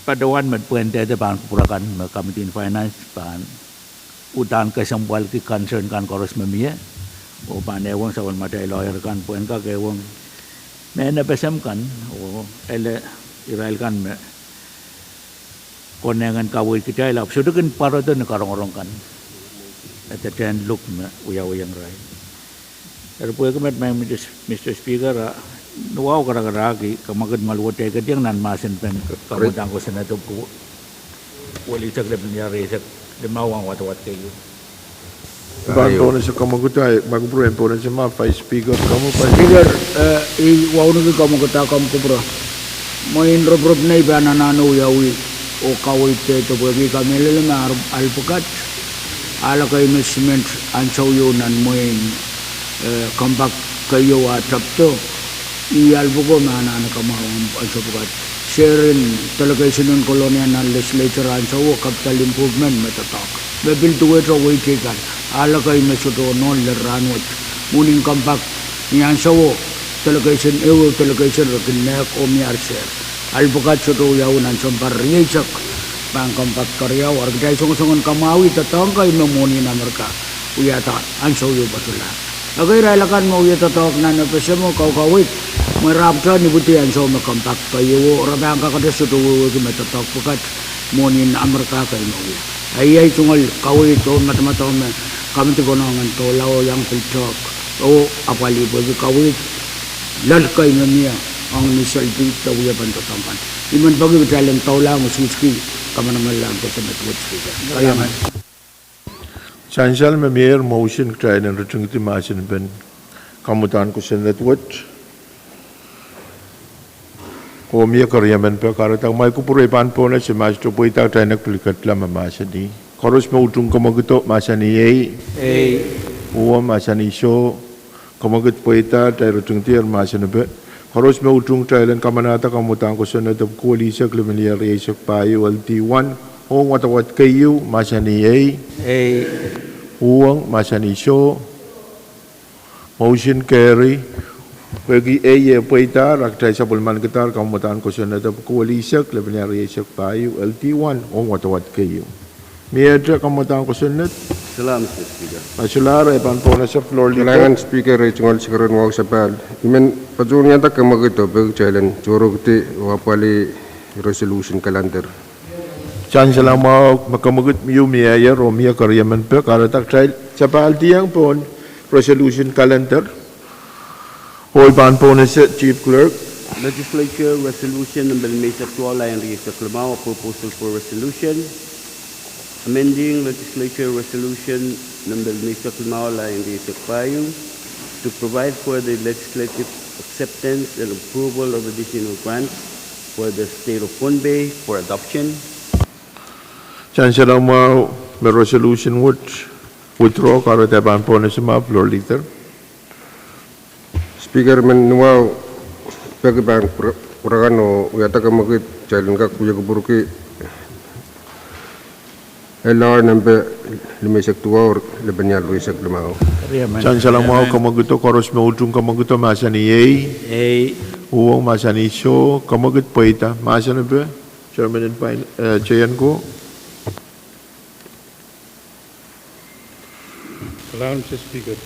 patohwan me pwehn dehde pahn kupwur akan me Committee in Finance pahn uhdahn kesempwalki concern kan koaros me mie oh pahn ehuong sapwellimatail lawyer kan pwehn kak ehuong mehn FSM kan oh ele irail kan me konehng en kaweid kitail ahpw sohte kin pwarodo ni karongorong kan. E de tehn luk me wiawiong irail. Eri pwehki met, Madam Mister Speaker, a nuwahu karakarahki kamwekid me luwet ei ketieng nan mahsen pen kamwadahn kosonned epwiki welisek lepenia rieisek limau ong wadawad keieu. Pahn pohnese kamwekid, ahi, ma kupwure en pohnese ma Vice Speaker, kamw Vice Speaker, eh, I wauneki kamwekid ah komw kupwure. Mwein ropirop nei pahn anahne wiawi oh kaweid dehde pwehki I kamehlele me ahl pwukat, ahl ekei me simen ansou ieu nan mwehin, eh, compact keieu ah tapdo, ih ahl pwuko me anahne kamwahu ansou pwukat. Seren delegation en Kolonia nan legislature ansouo, capital improvement me doadoahk me pil duwehte wehi teikan, ahl ekei me sohte nohn lel rahnwet. Mwohn en compact ni ansouo, delegation, ehuehu delegation re kin mehk oh mie ar ser. Ahl pwukat sohte wiawi nan sounpar rieisek pahn compact keriau, eri kitail songosong en kamwahwih doadoahk kei me mwohni en Amerika wiahda ansou ieu pwosolahr. Ekei irail akan me wie doadoahk nan FSM oh kaukaweid, mwein re ahpwtehn ipwidi ansou me compact keieuo, re pahn kakete sohte wehwehki me doadoahk pwukat mwohni en Amerika kei me wia. Ahi, ahi tungoal kaweid oh madamadau me committee konehng en doula oh iang pil tehk oh apwalih pwehki kaweid loal kei me mie ong ni seldi de wiepen doadoahk kan. I men peki kitail en doula ong ususki kamanamanlahn kosonned wet, Speaker. Sansal me mieier, motion kitail en ritingdi mahsen pen kamwadahn kosonned wet. Oh mie keriemen pek, kahrehda ma I kupwure I pahn pohnese ma sohte pweida kitail en kak pil ketla me mahsanih. Koaros me utung kamwekido mahsanih ei. Uhwong mahsanih soh. Kamwekid pweida, kitail ritingdier mahsanipe. Koaros me utung kitail en kamanahda kamwadahn kosonned epwiki welisek lepenia rieisek pahieu L T one ong wadawad keieu mahsanih ei. Uhwong mahsanih soh. Motion carry. Pwehki ei e pweidahr, a kitail sapwellimanikidahr kamwadahn kosonned epwiki welisek lepenia rieisek pahieu L T one ong wadawad keieu. Miehte kamwadahn kosonned. Solahr, Mister Speaker. A solahr, e pahn pohnese floor leader. Kalahngan Speaker, ei tungoal sikeren wahu sapahl. I men patohwaniada kamwekido pwehki kitail en tohrokdi oh apwalih resolution calendar. Sansal mwahu, ma kamwekid ieu mieier oh mie keriemen pek, kahrehda kitail sapahldiong pohn resolution calendar. Oh I pahn pohnese Chief Clerk. Legislature Resolution nempe limeisek duwau, lain rieisek limau, a proposal for resolution amending Legislature Resolution nempe limeisek limau, lain rieisek pahieu, to provide for the legislative acceptance and approval of additional grants for the state of Pohnpei for adoption. Sansal mwahu, me resolution wet withdraw, kahrehda e pahn pohnese ma floor leader. Speaker, I men nuwahu peki pahn kupwur-, kupwur akan oh wiahda kamwekid kitail en kak wia kupwurki L R nempe limeisek duwau, lepenia rieisek limau. Sansal mwahu, kamwekido, koaros me utung kamwekido mahsanih ei. Uhwong mahsanih soh. Kamwekid pweida mahsanipe. Chairman en Fin-, eh, J N ko. Kalahngan, Mister Speaker.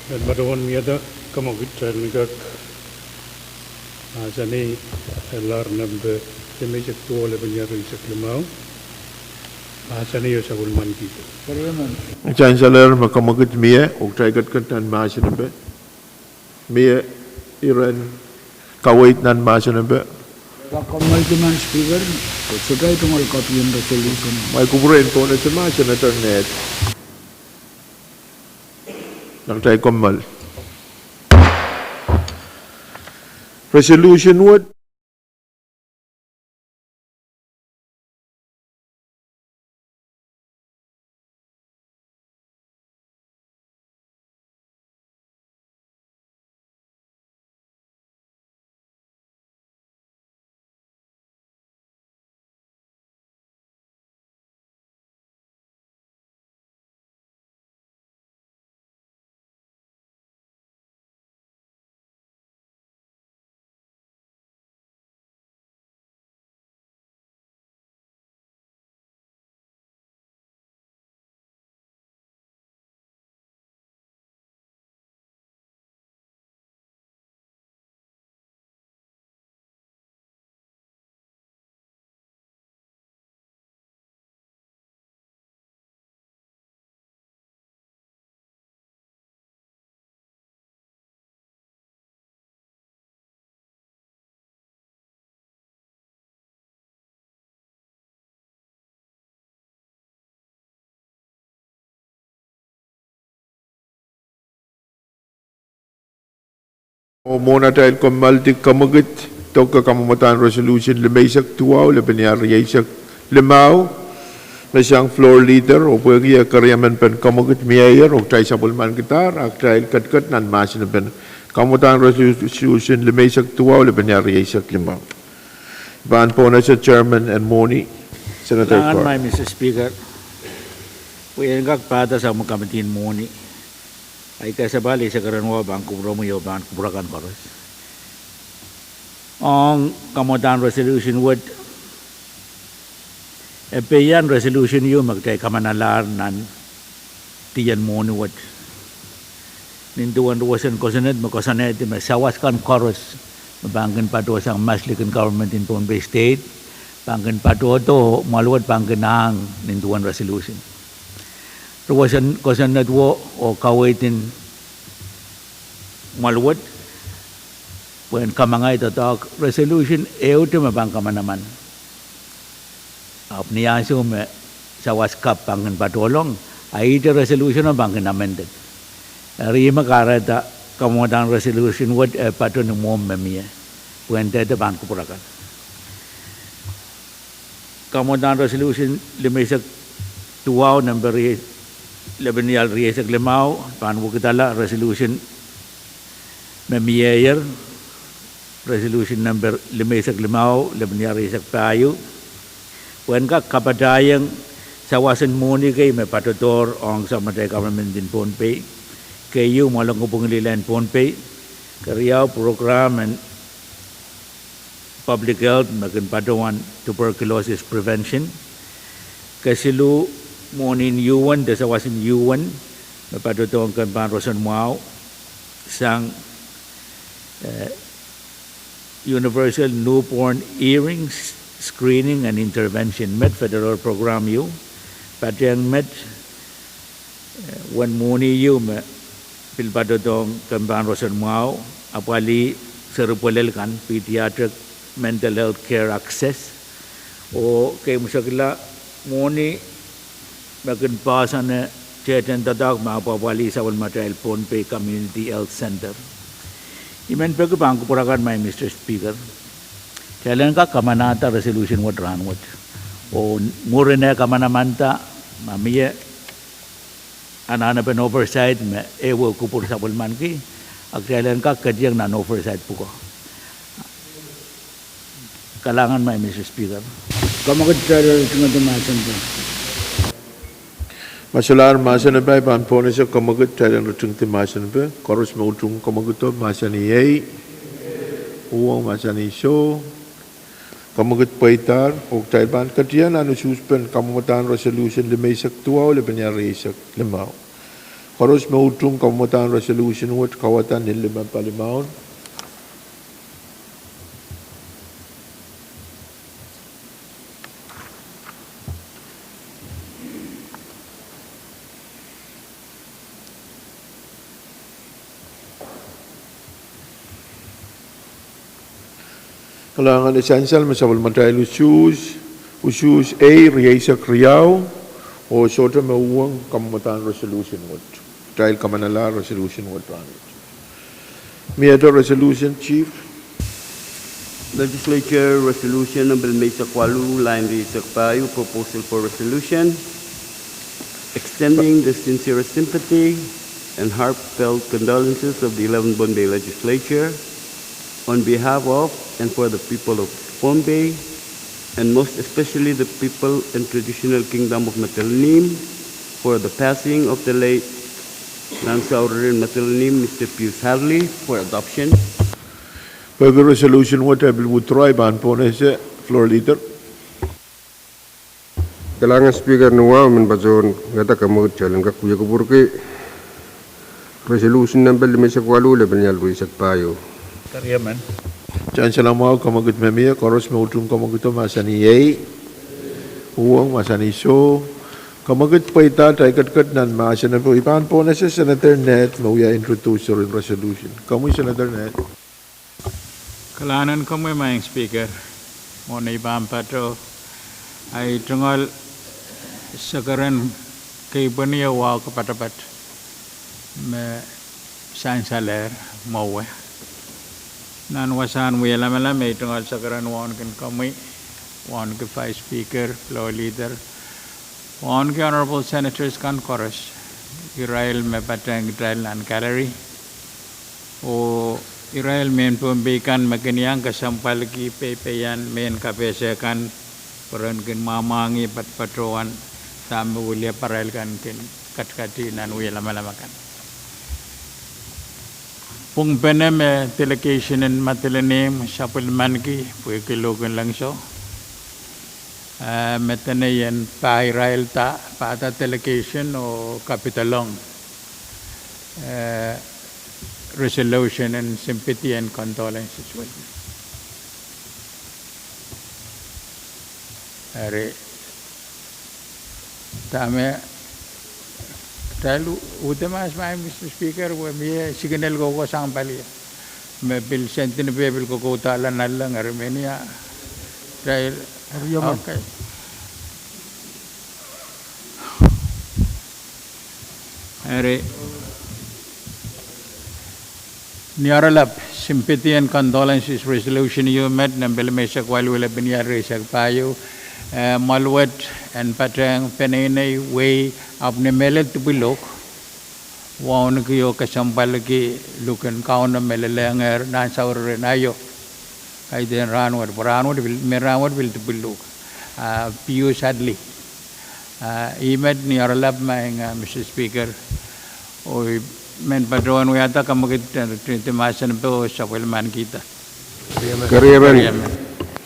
Eri patohwan miehda kamwekid, kitail en kak mahsanih L R nempe limeisek duwau, lepin iehr rieisek limau. Mahsanih oh sapwellimaniki. Kitail en salehr me kamwekid mie, oh kitail ketiket nan mahsen nempe. Mie iren kaweid nan mahsen nempe? Kak kommoaldi Madam Speaker, sohte tungoal copy en resolution. Mwail kupwure en pohnese ma Senator Ned. Nan kitail kommoal. Resolution wet. Oh mwohn atail kommoaldi kamwekid, doke kamwomwdahn resolution limeisek duwau, lepin iehr rieisek limau, me sang floor leader, oh pwehki e keriemen pen kamwekid mieier, oh kitail sapwellimankidahr, a kitail ketiket nan mahsen nempe. Kamwomwdahn resolution limeisek duwau, lepin iehr rieisek limau. Pahn pohnese chairman en mwohni, Senator Carr. Kalahngan, Madam Speaker. Pwe en kak pahda sapwellime kamwomwdahn mwohni, ahi kasapahl eisek erein wahu pahn kupwuromwi oh pahn kupwur akan koaros. Ong kamwomwdahn resolution wet, e peian resolution ieu me kitail kamanalahr nan dien mwohni wet. Nin duwen roson kosonned me koasoanehdi me sawas kan koaros me pahn kin patohsang mas likin government en Pohnpei State pahn kin patohdo, mwahl wet pahn kin ahng nin duwen resolution. Roson kosonned wo oh kaweid en mwahl wet, pwehn kamangei doadoahk resolution ehute me pahn kamanaman. Ahpw ni ansou me sawas kapw pahn kin patohlong, a ihte resolution o pahn kin amended. Eri me kahrehda kamwomwdahn resolution wet e patohwan mwomw me mie, pwe en dehde pahn kupwur akan. Kamwomwdahn resolution limeisek duwau, nempe rie-, lepin iehr rieisek limau, pahn wekidala resolution me mieier, resolution nempe limeisek limau, lepin iehr rieisek pahieu, pwe en kak kapatahieng sawas en mwohni kei me patohdohr ong sapwellimatail government en Pohnpei. Keieu, mwoalen kopwung lilehn Pohnpei. Keriau, program en public health me kin patohwan tuberculosis prevention. Kesiluh, mwohnin U N de sawas en U N me patohdohng kempen roson mwahu sang, eh, Universal Newborn Hearing S-, Screening and Intervention, met federal program ieu, patehng met, eh, uwen mwohni ieu me pil patohdohng kempen roson mwahu, apwalih seri pwelel kan, pediatric mental health care access, oh keimwsekla mwohni me kin poahsoane tehden doadoahk me apwapwalih sapwellimatail Pohnpei Community Health Center. I men peki pahn kupwur akan, Madam Speaker. Kitail en kak kamanahda resolution wet rahnwet. Oh mwurin eh kamanamanda, ma mie anahnepen oversight me ehu kupwur sapwellimaniki, a kitail en kak ketieng nan oversight pwuko. Kalahngan, Madam Speaker. Kamwekid, kitail en ritingada mahsen nempe. Ma solahr mahsen nempe, I pahn pohnese kamwekid, kitail en ritingada mahsen nempe. Koaros me utung kamwekido, mahsanih ei. Uhwong, mahsanih soh. Kamwekid pweidahr, oh kitail pahn ketieng nan usuhspen kamwomwdahn resolution limeisek duwau, lepin iehr rieisek limau. Koaros me utung kamwadahn resolution wet, kawada ni limepalimaun. Kalahngan, e sansal me sapwellimatail usuhs, usuhs ei rieisek riau, oh sohte me uhwong kamwadahn resolution wet. Kitail kamanala resolution wet rahnwet. Mie dah resolution, Chief? Legislature Resolution number limeisek waluh, line rieisek pahieu, proposal for resolution extending the sincerest sympathy and heartfelt condolences of the eleventh Pohnpei Legislature on behalf of and for the people of Pohnpei, and most especially the people and traditional kingdom of Madolenihmw, for the passing of the late Nan Saureren Madolenihmw, Mister Pius Hadley, for adoption. Pwehki resolution wet e pil withdraw, I pahn pwonehse, Floor Leader. Kalahngan Speaker, ni wahu men patohwan ngehda kamwekid kitail en kak wia kupwurki resolution number limeisek waluh, lepin ial rieisek pahieu. Sansal mwahu, kamwekid me mie, koaros me utung kamwekido mahsanih iei. Uhwong mahsanih soh. Kamwekid pweida atail ketiket nan mahsen en pwuhk. I pahn pwonehse Senator Ned me wia introducer en resolution. Komwi Senator Ned. Kalahngan en komwi Madam Speaker, mwohn ei pahn patoh, ei tungoal sekeren keipweni oh wahu kapatapat me sansalehr mwowe. Nan wasahn wia lamalam, ei tungoal sekeren wauneki komwi, wauneki Vice Speaker, Floor Leader, wauneki Honorable Senators kan koaros, irail me patehng kitail nan gallery, oh irail mehn Pohnpei kan me kin iang kesempwalki peipeien mehn kapehse kan, pwe ren kin mwamwahngih patohwan dahme wiliaparail kan kin katikati nan wia lamalam akan. Pwungpene me delegation en Madolenihmw sapwellimaniki pwehki luhk en lengso, eh, me dene I en pahirailda, pahda delegation oh kapidolong, eh, resolution en sympathy and condolences wet. Eri, dahme, kitail uhd mahs, Madam Speaker, pwe mie signal kohkohsang palio. Me pil sendin pil kokouda lannaleng, eri menia. Kitail, eri, emen. Okay. Eri, ni oaralap, sympathy and condolences resolution ieu met, nempe limeisek waluh, lepin ial rieisek pahieu, eh, mwoal wet en patehng peneinei, wehi, ahpw ni mehlel dipwiluhk, wauneki oh kesempwaliki luhk en Kauno me lelengehr nan saureren aio. Kaidehn rahnwet, pwe rahnwet pil, me rahnwet pil dipwiluhk. Ah, Pius Hadley. Ah, ih met ni oaralap, Madam, ah, Mister Speaker. Oh I men patohwan wiahda kamwekid, eh, de mahsen en pwuhk oh sapwellimanikihda. Keriemen. Keriemen.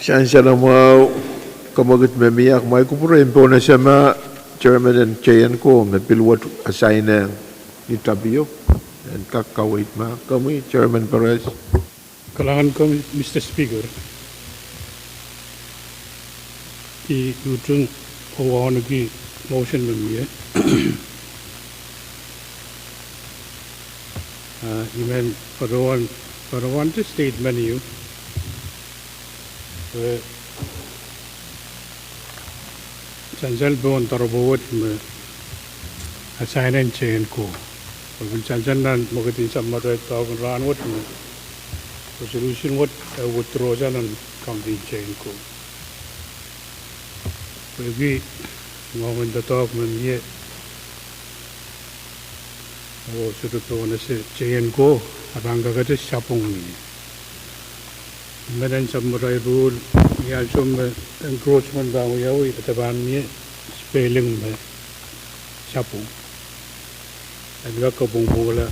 Sansal mwahu, kamwekid me mie, ahpw kumwail kupwure en pwonehse ma chairman en J N ko me pil wet assign-ehng ni tapio, en kak kaweid ma. Komwi, Chairman Perez. Kalahngan komwi, Mister Speaker. I utung oh wauneki motion me mie. Ah, I men patohwan, patohwante statement ieu. Eh, sansal pohn doaropwe wet me assign-ehng J N ko. Pwe I pil sansal nan mwekid en sapwellimatail doadoahk en rahnwet me resolution wet e withdraw-sa nan kaunti en J N ko. Pwehki ngoangen doadoahk me mie, oh sohte pwonehse J N ko, a pahn kakete sapwung mie. Emen en sapwellimatail popohl, ni ansou me encroachment pahn wiawi, e pahn mie spelling me sapwung. En kak kapwungpwungala,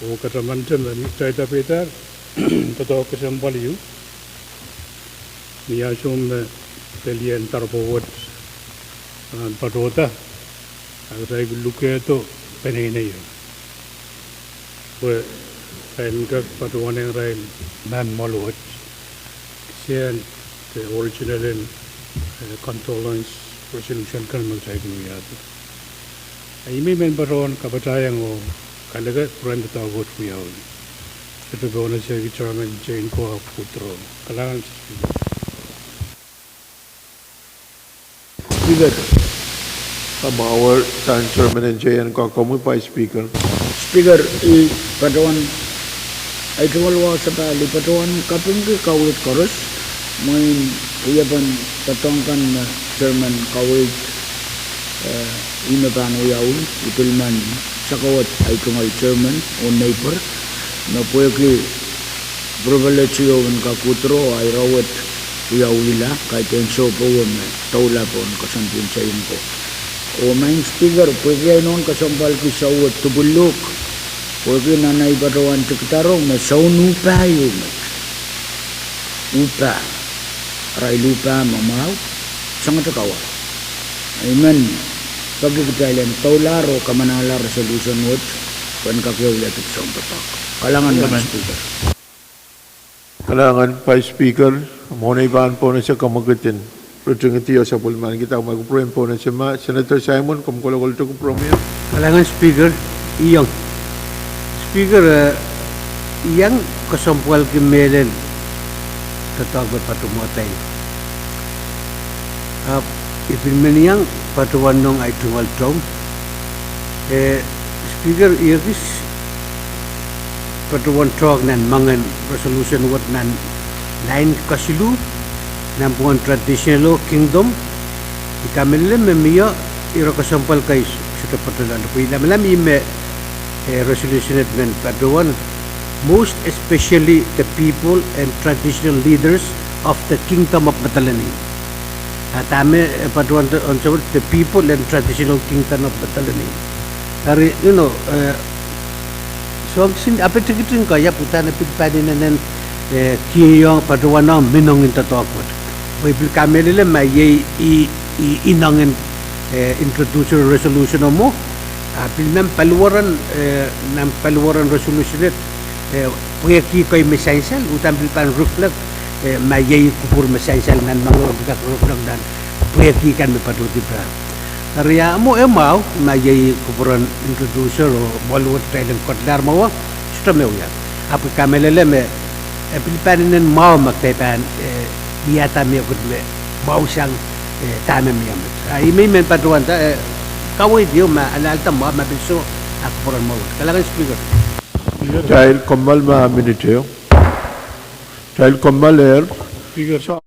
oh katamante me ni kitail tapihdahr doadoahk kesempwal ieu, ni ansou me pelien doaropwe wet, ah, patohda, a kitail kin lukehdo peneineio. Irail en kak patohwanehng irail nan mwoahl wet, kisiehn the original en, eh, condolence resolution kan me kitail kin wiahda. A I men patohwan kapatahieng oh kaleke pwuren doadoahk wet wiawi. Sohte pohn ese chairman Jane Kua Kudro. Kalahngan Speaker. Speaker. Kamwahwei, Chairman N J N Kakomi, Vice Speaker. Speaker, I patohwan, I tungoal wasa pali patohwan kapingki kaweid koaros, mwein wiepen doadoahk kan me Chairman kaweid, eh, ih me pahn wiawi, I pil men sakawad, I tungoal Chairman oh neighbor, me pwehki privilege ieu en kak withdraw, a ire wet wiawihla, kaidehn sohpwowe me doula pohn koasoandi en Seinko. Oh Madam Speaker, pwehki ahi nohn kesempwalki souwe dipwiluhk, pwehki nan ahi patohwan tikidaro me soun uhpah ieu met. Uhpah. Arail uhpah me mwahu, sangete kawa. I men peki kitail en doula oh kamanahla resolution wet, pwehn kak wia dipwisou en doadoahk. Kalahngan, Madam Speaker. Kalahngan Vice Speaker, mwohn ei pahn pohn ese kamwekid en ritingidi oh sapwellimaniki, dahme kupwuren pohn ese ma, Senator Simon, komw kolokol kupwuromwi. Kalahngan Speaker, iang. Speaker, eh, iang kesempwalki mehlel doadoahk me patohwan mwohtail. Ahpw I pil men iang patohwan nohng ahi tungoal tohn. Eh, Speaker, I ekis patohwan talk nan moangen resolution wet nan line kesiluh, nan pwuhken traditional oh kingdom. I kamehlele me mie ire kesempwal kais sohte patohwan, pwe I lamalam ih me, eh, resolution et men patohwan, most especially the people and traditional leaders of the Kingdom of Madolenihmw. A dahme, eh, patohwan the, on the people and traditional kingdom of Madolenihmw. Eri, you know, eh, soahng kisin apw tikitik ko ia pwe uhdahn e pil pahn inenen, eh, kihong patohwan ong minong en doadoahk wet. Pwe I pil kamehlele ma iei, ih, ih, inong en, eh, introducer resolution o mwo. A pil men paliwar en, eh, nan paliwar en resolution et, eh, pwehki kei me sansal, uhdahn pil pahn reflect, eh, ma iei kupwur me sansal nan moange, pil kak reflect nan pwehki kan me patohdi pahn. Eri ia mwo e mwahu, ma iei kupwuren introducer oh mwoahl wet kitail en ketido mwahu, sohte me wia. Ahpw I kamehlele me, eh, pil pahn inenen mwahu ma kitail pahn, eh, wiahda mehkot me mwahu sang, eh, dahme mie met. A I men men patohwanda, eh, kaweid ieu ma alahlda mwahu ma pil soh, a kupwuren mwahu wet. Kalahngan Speaker. Kitail kommoal ma minit ehu. Kitail kommoal er. Speaker, so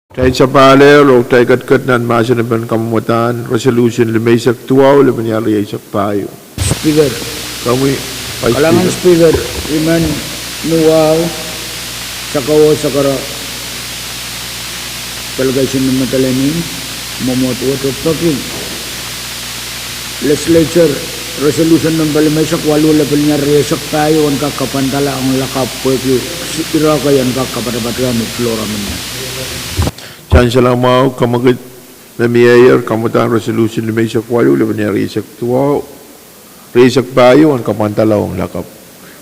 Kitail sapahl oh kitail ketiket nan mahsen en kamwadahn resolution limeisek duwau, lepin ial rieisek pahieu. Speaker. Komwi, Vice Speaker. Kalahngan Speaker, I men nuwahu, sakau oh sakara, delegation me medelen, mwomwohd wet peki Legislature Resolution nempe limeisek waluh, lepin ial rieisek pahieu en kak kapwandala ong lakapw pwehki ire kei en kak kapatapat rehn floor amendment. Sansal mwahu, kamwekid me mieier kamwadahn resolution limeisek waluh, lepin ial rieisek duwau, rieisek pahieu en kapwandala ong lakapw.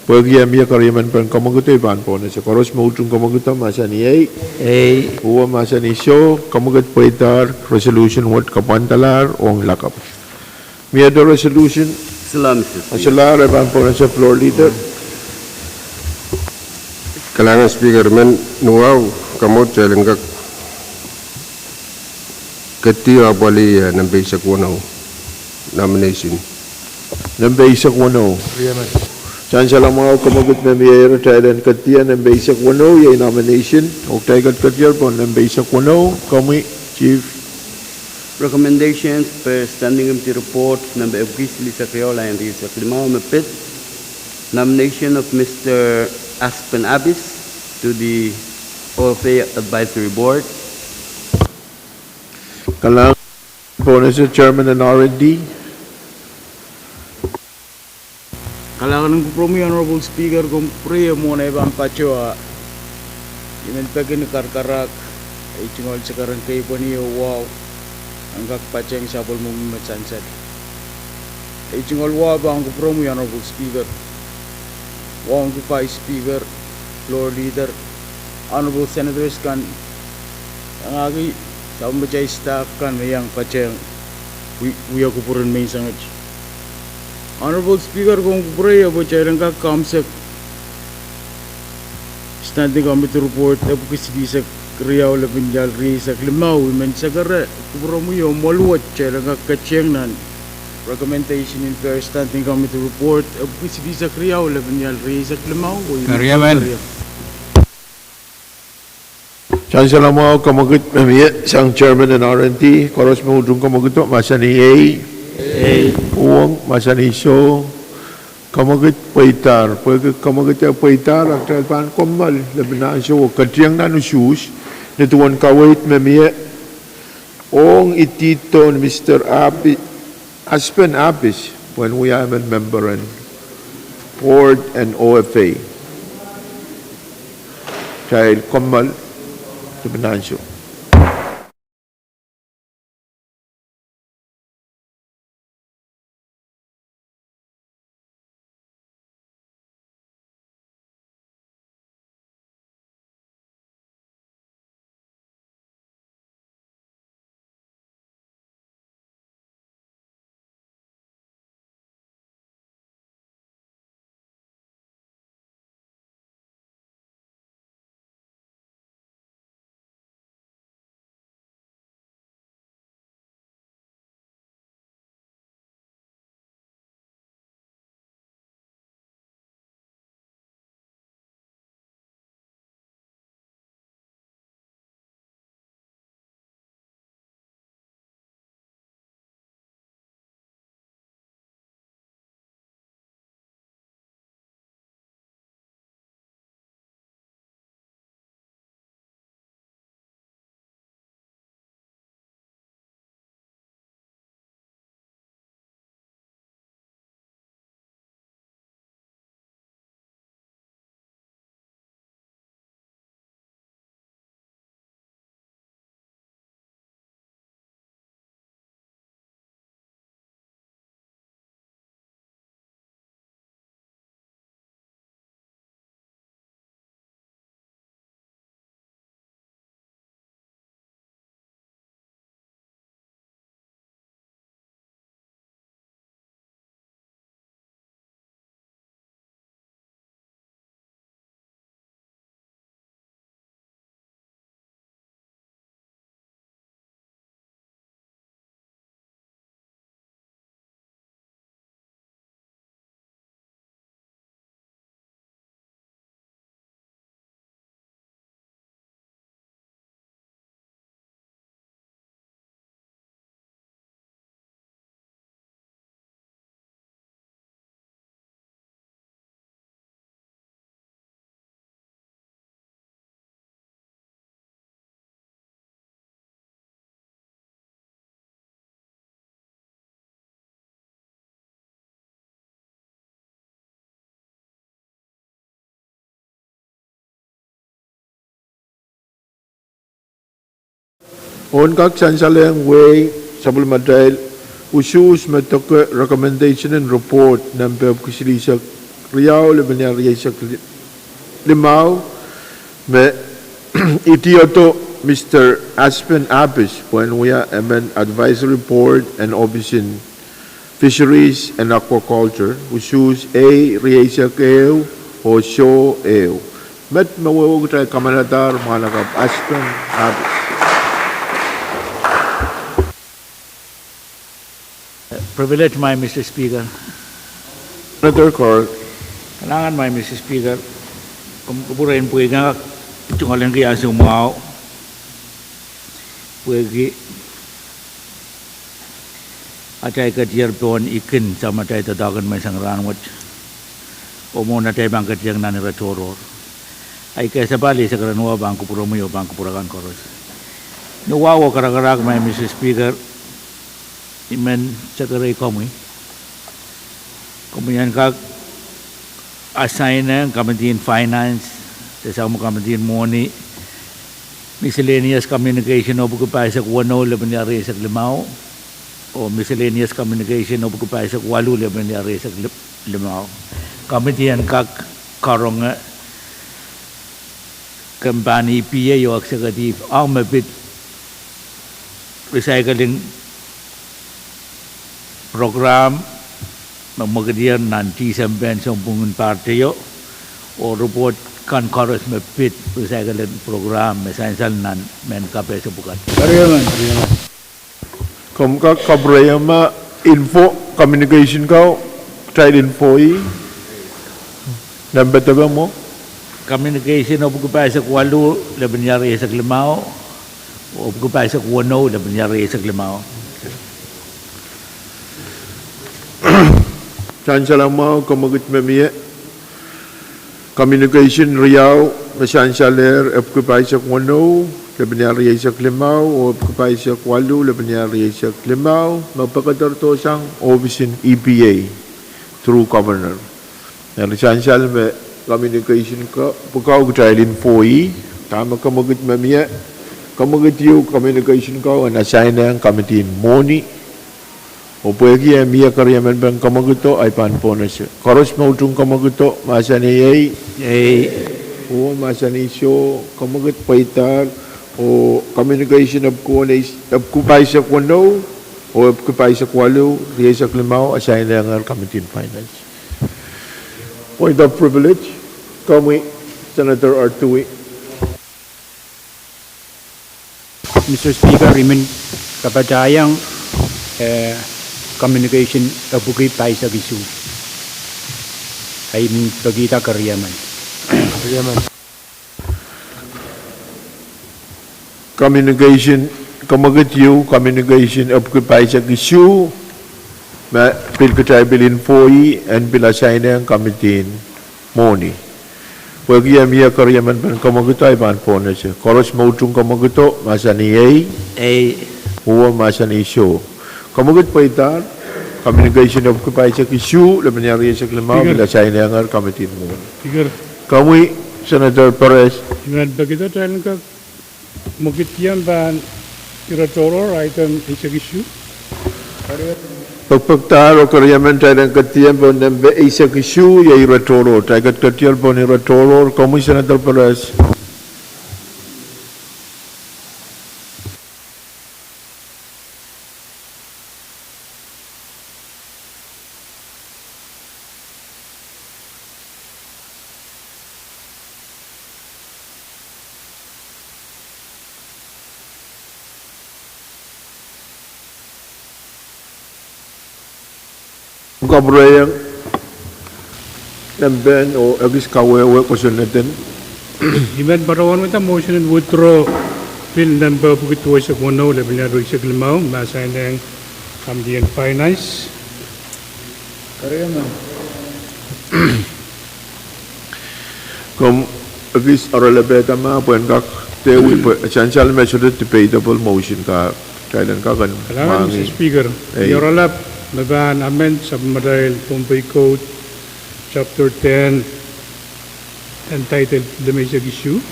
Pwehki e mie keriemen pahn kamwekido, I pahn pohnese. Koaros me utung kamwekido, mahsanih ei. Ei. Uwen, mahsanih soh. Kamwekid pweidahr, resolution wet kapwandalahr ong lakapw. Miehte resolution? Solahr, Mister Speaker. Solahr, e pahn pohnese Floor Leader. Kalahngan Speaker, I men nuwahu, kamwekid kitail en kak ketdi apwalih, eh, nempe eisek weneu, nomination. Nempe eisek weneu. Sansal mwahu, kamwekid me mieier kitail en ketdi nempe eisek weneu, iei nomination. Oh kitail ketiket pohn nempe eisek weneu, komwi, Chief. Recommendations per Standing Committee Report nempe epwiki silihsek riau, lain rieisek limau me pid. Nomination of Mister Aspen Abis to the O F A Advisory Board. Kalahngan, pohnese Chairman en R and D. Kalahngan en kupwuromwi Honorable Speaker, komw kupwurei, mwohn ei pahn patohwan, I men peki ni karakarahk, ei tungoal se keren kei pweni oh wahu, en kak patehng sapwellime me sansal. Ei tungoal wahu pahn kupwuromwi Honorable Speaker, wauneki Vice Speaker, Floor Leader, Honorable Senators kan, iangahki sapwellimatail staff kan me iang patehng wi-, wia kupwuren menseng wet. Honorable Speaker, komw kupwurei, e pwe kitail en kak kamsek Standing Committee Report epwiki silihsek riau, lepin ial rieisek limau. I men sakara kupwuromwi oh mwoaluwet kitail en kak ketieng nan recommendation en per Standing Committee Report epwiki silihsek riau, lepin ial rieisek limau, oh I men keriemen. Sansal mwahu, kamwekid me mie sang Chairman en R and D, koaros me utung kamwekido, mahsanih ei. Ei. Uwen, mahsanih soh. Kamwekid pweidahr, pwehki kamwekid e pweidahr, a kitail pahn kommoal lepin ansou oh ketieng nan usuhs, ni duwen kaweid me mie ong idihdohn Mister Abi-, Aspen Abis, pwehn wia emen member en board en O F A. Kitail kommoal lepin ansou. Ohn kak sansalehiong wehi sapwellimatail usuhs me doke recommendation en report nempe epwiki silihsek riau lepin rieisek limau, me idiodo Mister Aspen Apis pwehn wia emen Advisory Board en ohpis en Fisheries and Aquaculture, usuhs A rieisek ehu oh soh ehu. Met me wehwehki kitail kamanadahr mwahnakapw Aspen Apis. Privilege, my Mister Speaker. Senator Carl. Kalahngan, my Mister Speaker. Komw kupwure en pweiking tungoalenki ansou mwahu pwehki atail ketier pohn ikin samatail doadoahk en menseng rahnwet oh mwohn atail pahn ketieng nan ire tohrohr. Ahi kesempwal eisek ren wahu pahn kupwuromwi oh pahn kupwure kan koaros. Ni wahu oh karakarahk, my Mister Speaker, I men sekerei komwi, komwi en kak assign-ehng Committee en Finance, de sang me Committee en Mwohni, miscellaneous communication epwiki pahisek weneu lepin rieisek limau, oh miscellaneous communication epwiki pahisek waluh lepin rieisek limau. Committee en kak karonge kempen E P A oh executive, ah me pid recycling program me mwekid nan Tisempe en sounpwong en pahr teio, oh report kan koaros me pid recycling program me sansal nan mehn kapehse pwukat. Komw kak kapwurehiong ma info communication ko, kitail info ih nempe depe mwo. Communication epwiki pahisek waluh lepin rieisek limau, epwiki pahisek weneu lepin rieisek limau. Sansal mwahu, kemwekid me mie. Communication riau me sansalehr epwiki pahisek weneu lepin rieisek limau oh epwiki pahisek waluh lepin rieisek limau me pekederdo sang ohpis en E P A through Governor. Eri sansal me communication ko, pwuko kitail info ih, dahme kemwekid me mie, kemwekid ieu communication ko en assign-ehng Committee en Mwohni. Oh pwehki eh mie keriemen pahn kemwekido, ahi pahn pohnese. Koaros me utung kemwekido, mahsanih ei. Ei. Uwe mahsanih soh, kemwekid pweidahr, oh communication epwiki pahisek weneu oh epwiki pahisek waluh rieisek limau assign-ehngehr Committee en Finance. Point of privilege, komwi Senator Artui. Mister Speaker, I men kapatahiong, eh, communication epwiki pahisek isuh. I men pekihda keriemen. Communication, kemwekid ieu communication epwiki pahisek isuh, me pil kitail pil info ih en pil assign-ehng Committee en Mwohni. Pwehki eh mie keriemen pahn kemwekido, ahi pahn pohnese. Koaros me utung kemwekido, mahsanih ei. Ei. Uwe mahsanih soh. Kemwekid pweidahr, communication epwiki pahisek isuh lepin rieisek limau pil assign-ehngehr Committee en Mwohni. Komwi Senator Perez. I men pekihda kitail en kak mwekid ien pahn ire tohrohr, item eisek isuh. Pekpekdahr oh keriemen kitail en ketieng pohn nempe eisek isuh, iei ire tohrohr. Kitail ketiketier pohn ire tohrohr, komwi Senator Perez. Kapwurehiong nempehn oh ekis kawehwe kosonneden. I men patohwan wehda motion en withdraw bill nempe epwiki duweisek weneu lepin rieisek limau me assign-ehng Committee en Finance. Komw ekis oaralap ehda ma pwehn kak dewi pwe sansal me sohte debatable motion ka kitail en kak en. Kalahngan, Mister Speaker. Ei. I oaralap me pahn amend sapwellimatail Pohnpei Code, Chapter ten, entitled limeisek isuh,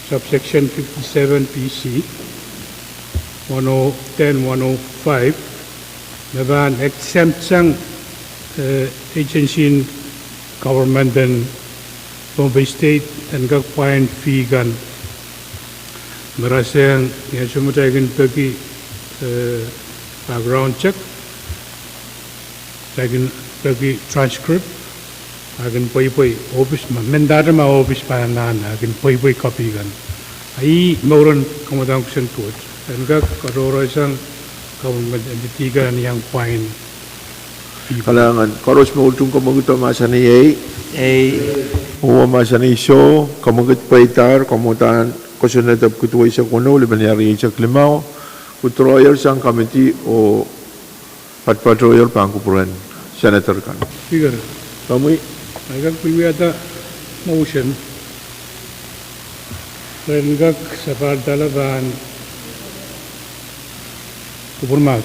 subsection fifty-seven B C. one oh ten, one oh five, me pahn exempt sang, eh, agency en government en Pohnpei State en kak pwain fee kan. Me rasehng ni ansou me kitail kin peki, eh, background check, kitail kin peki transcript, a kin pweipwei ohpis ma, mendahte ma ohpis pahn anahne, a kin pweipwei copy kan. A ih mouren kamwadahn kosonned wet. En kak katohre sang government entity kan en iang pwain. Kalahngan, koaros me utung kamwekid oh mahsanih ei. Ei. Oh mahsanih soh, kamwekid pweidahr kamwadahn kosonned epwiki duweisek weneu, lepin riau rieisek limau. Withdrawyer sang committee oh patpatohier pahn kupwuren senator kan. Speaker, komwi. Ma I kak pil wiahda motion, ren kak sapahl dahla pahn kupwur mahk.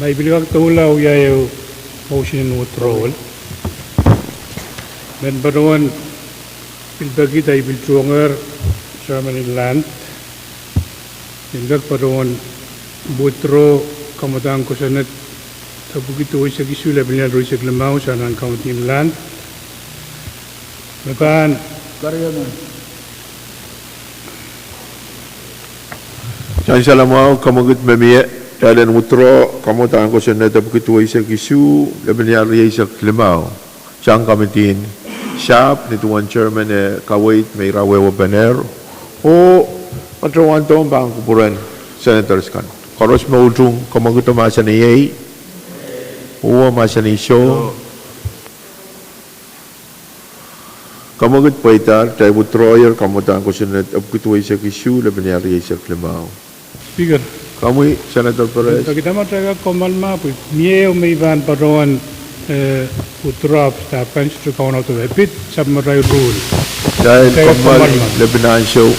Ma I pil kak doula wia ehu motion en withdrawal. Men patohwan pil pekihda I pil tuhongehr chairman en land en kak patohwan withdraw kamwadahn kosonned epwiki duweisek isuh, lepin riau rieisek limau, sang nan committee en land. Me pahn Sansal mwahu, kamwekid me mie, kitail en withdraw kamwadahn kosonned epwiki duweisek isuh, lepin riau rieisek limau, sang committee en sahpw, ni duwen chairman eh kaweid me ira wehwehpenehr, oh patohwan dohng pahn kupwuren senators kan. Koaros me utung kamwekid oh mahsanih ei. Oh mahsanih soh. Kamwekid pweidahr, kitail withdrawyer kamwadahn kosonned epwiki duweisek isuh, lepin riau rieisek limau. Speaker, komwi, Senator Perez. Pekida ma kitail kak komoalma pwe mie ehu me I pahn patohwan, eh, withdraw, ahpw staff kan sohte kaunop de pid, sahpw me kitail rule. Kitail komoal, lepin ansou.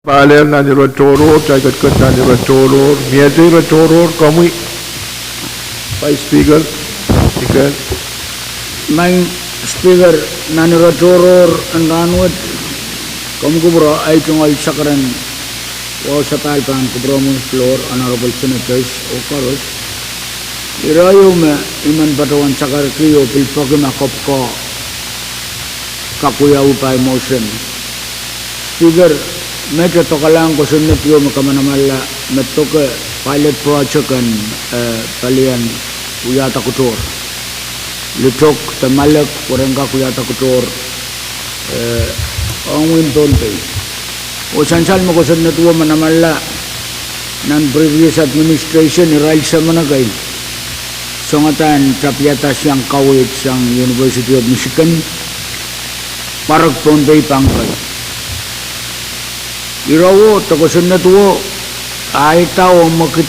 Palier nan ire tohrohr, kitail ketiket nan ire tohrohr, miehte ire tohrohr, komwi. Vice Speaker, Speaker. Maing Speaker, nan ire tohrohr en rahnwet, komw kupwure, ahi tungoal sakaren wahu sapahl pahn kupwuromwi floor, honorable senators oh koaros. Ire ieu me I men patohwan sakarki oh pil peki ma kopwko kak wiawi pai motion. Speaker, mehte dokalahng kosonned ieu me kamanamanla me doke pilot project en, eh, palien wiahda kutohr. Litok de Malek pwe ren kak wiahda kutohr, eh, ong wehin Pohnpei. Oh sansal me kosonned wet manamanla nan previous administration irail semen kei songada en tapiada sang kaweid sang University of Michigan, pwarek Pohnpei pahn kei. Ire wet de kosonned wet, ahi da oh mwekid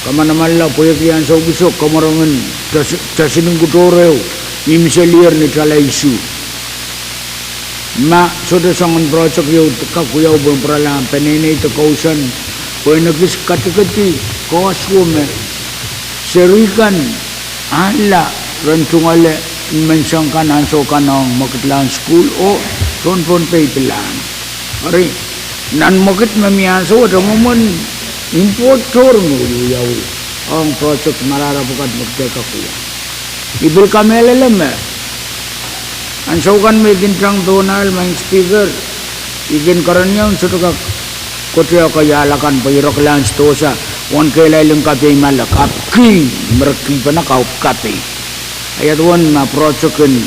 kamanamanla pwehki ansou kiso kamworomen tesining kutohr ehu mihmi selier ni tala isuh. Ma sohte soangen project ieu kak wiawi pwehn pwuralahng peneinei de kousoan, pwehn ekis katikedi koaswo me seri kan ahla ren tungoale menseng kan ansou kan ong mwekidlahn sukuhl oh tohn Pohnpei pilahn. Eri, nan mwekid me mie ansou wet, mwomwen import tohr me wiawi ong project marahra pwukat me kitail kak wia. I pil kamehlele me ansou kan me I kin tang pohn ahl, Maing Speaker, I kin kerenieng sohte kak kote kaiahla kan pwe ireklahn sidohsa, wen kehlail en kapeimala, ahpw kihpene kau kapei. Ia duwen ma project en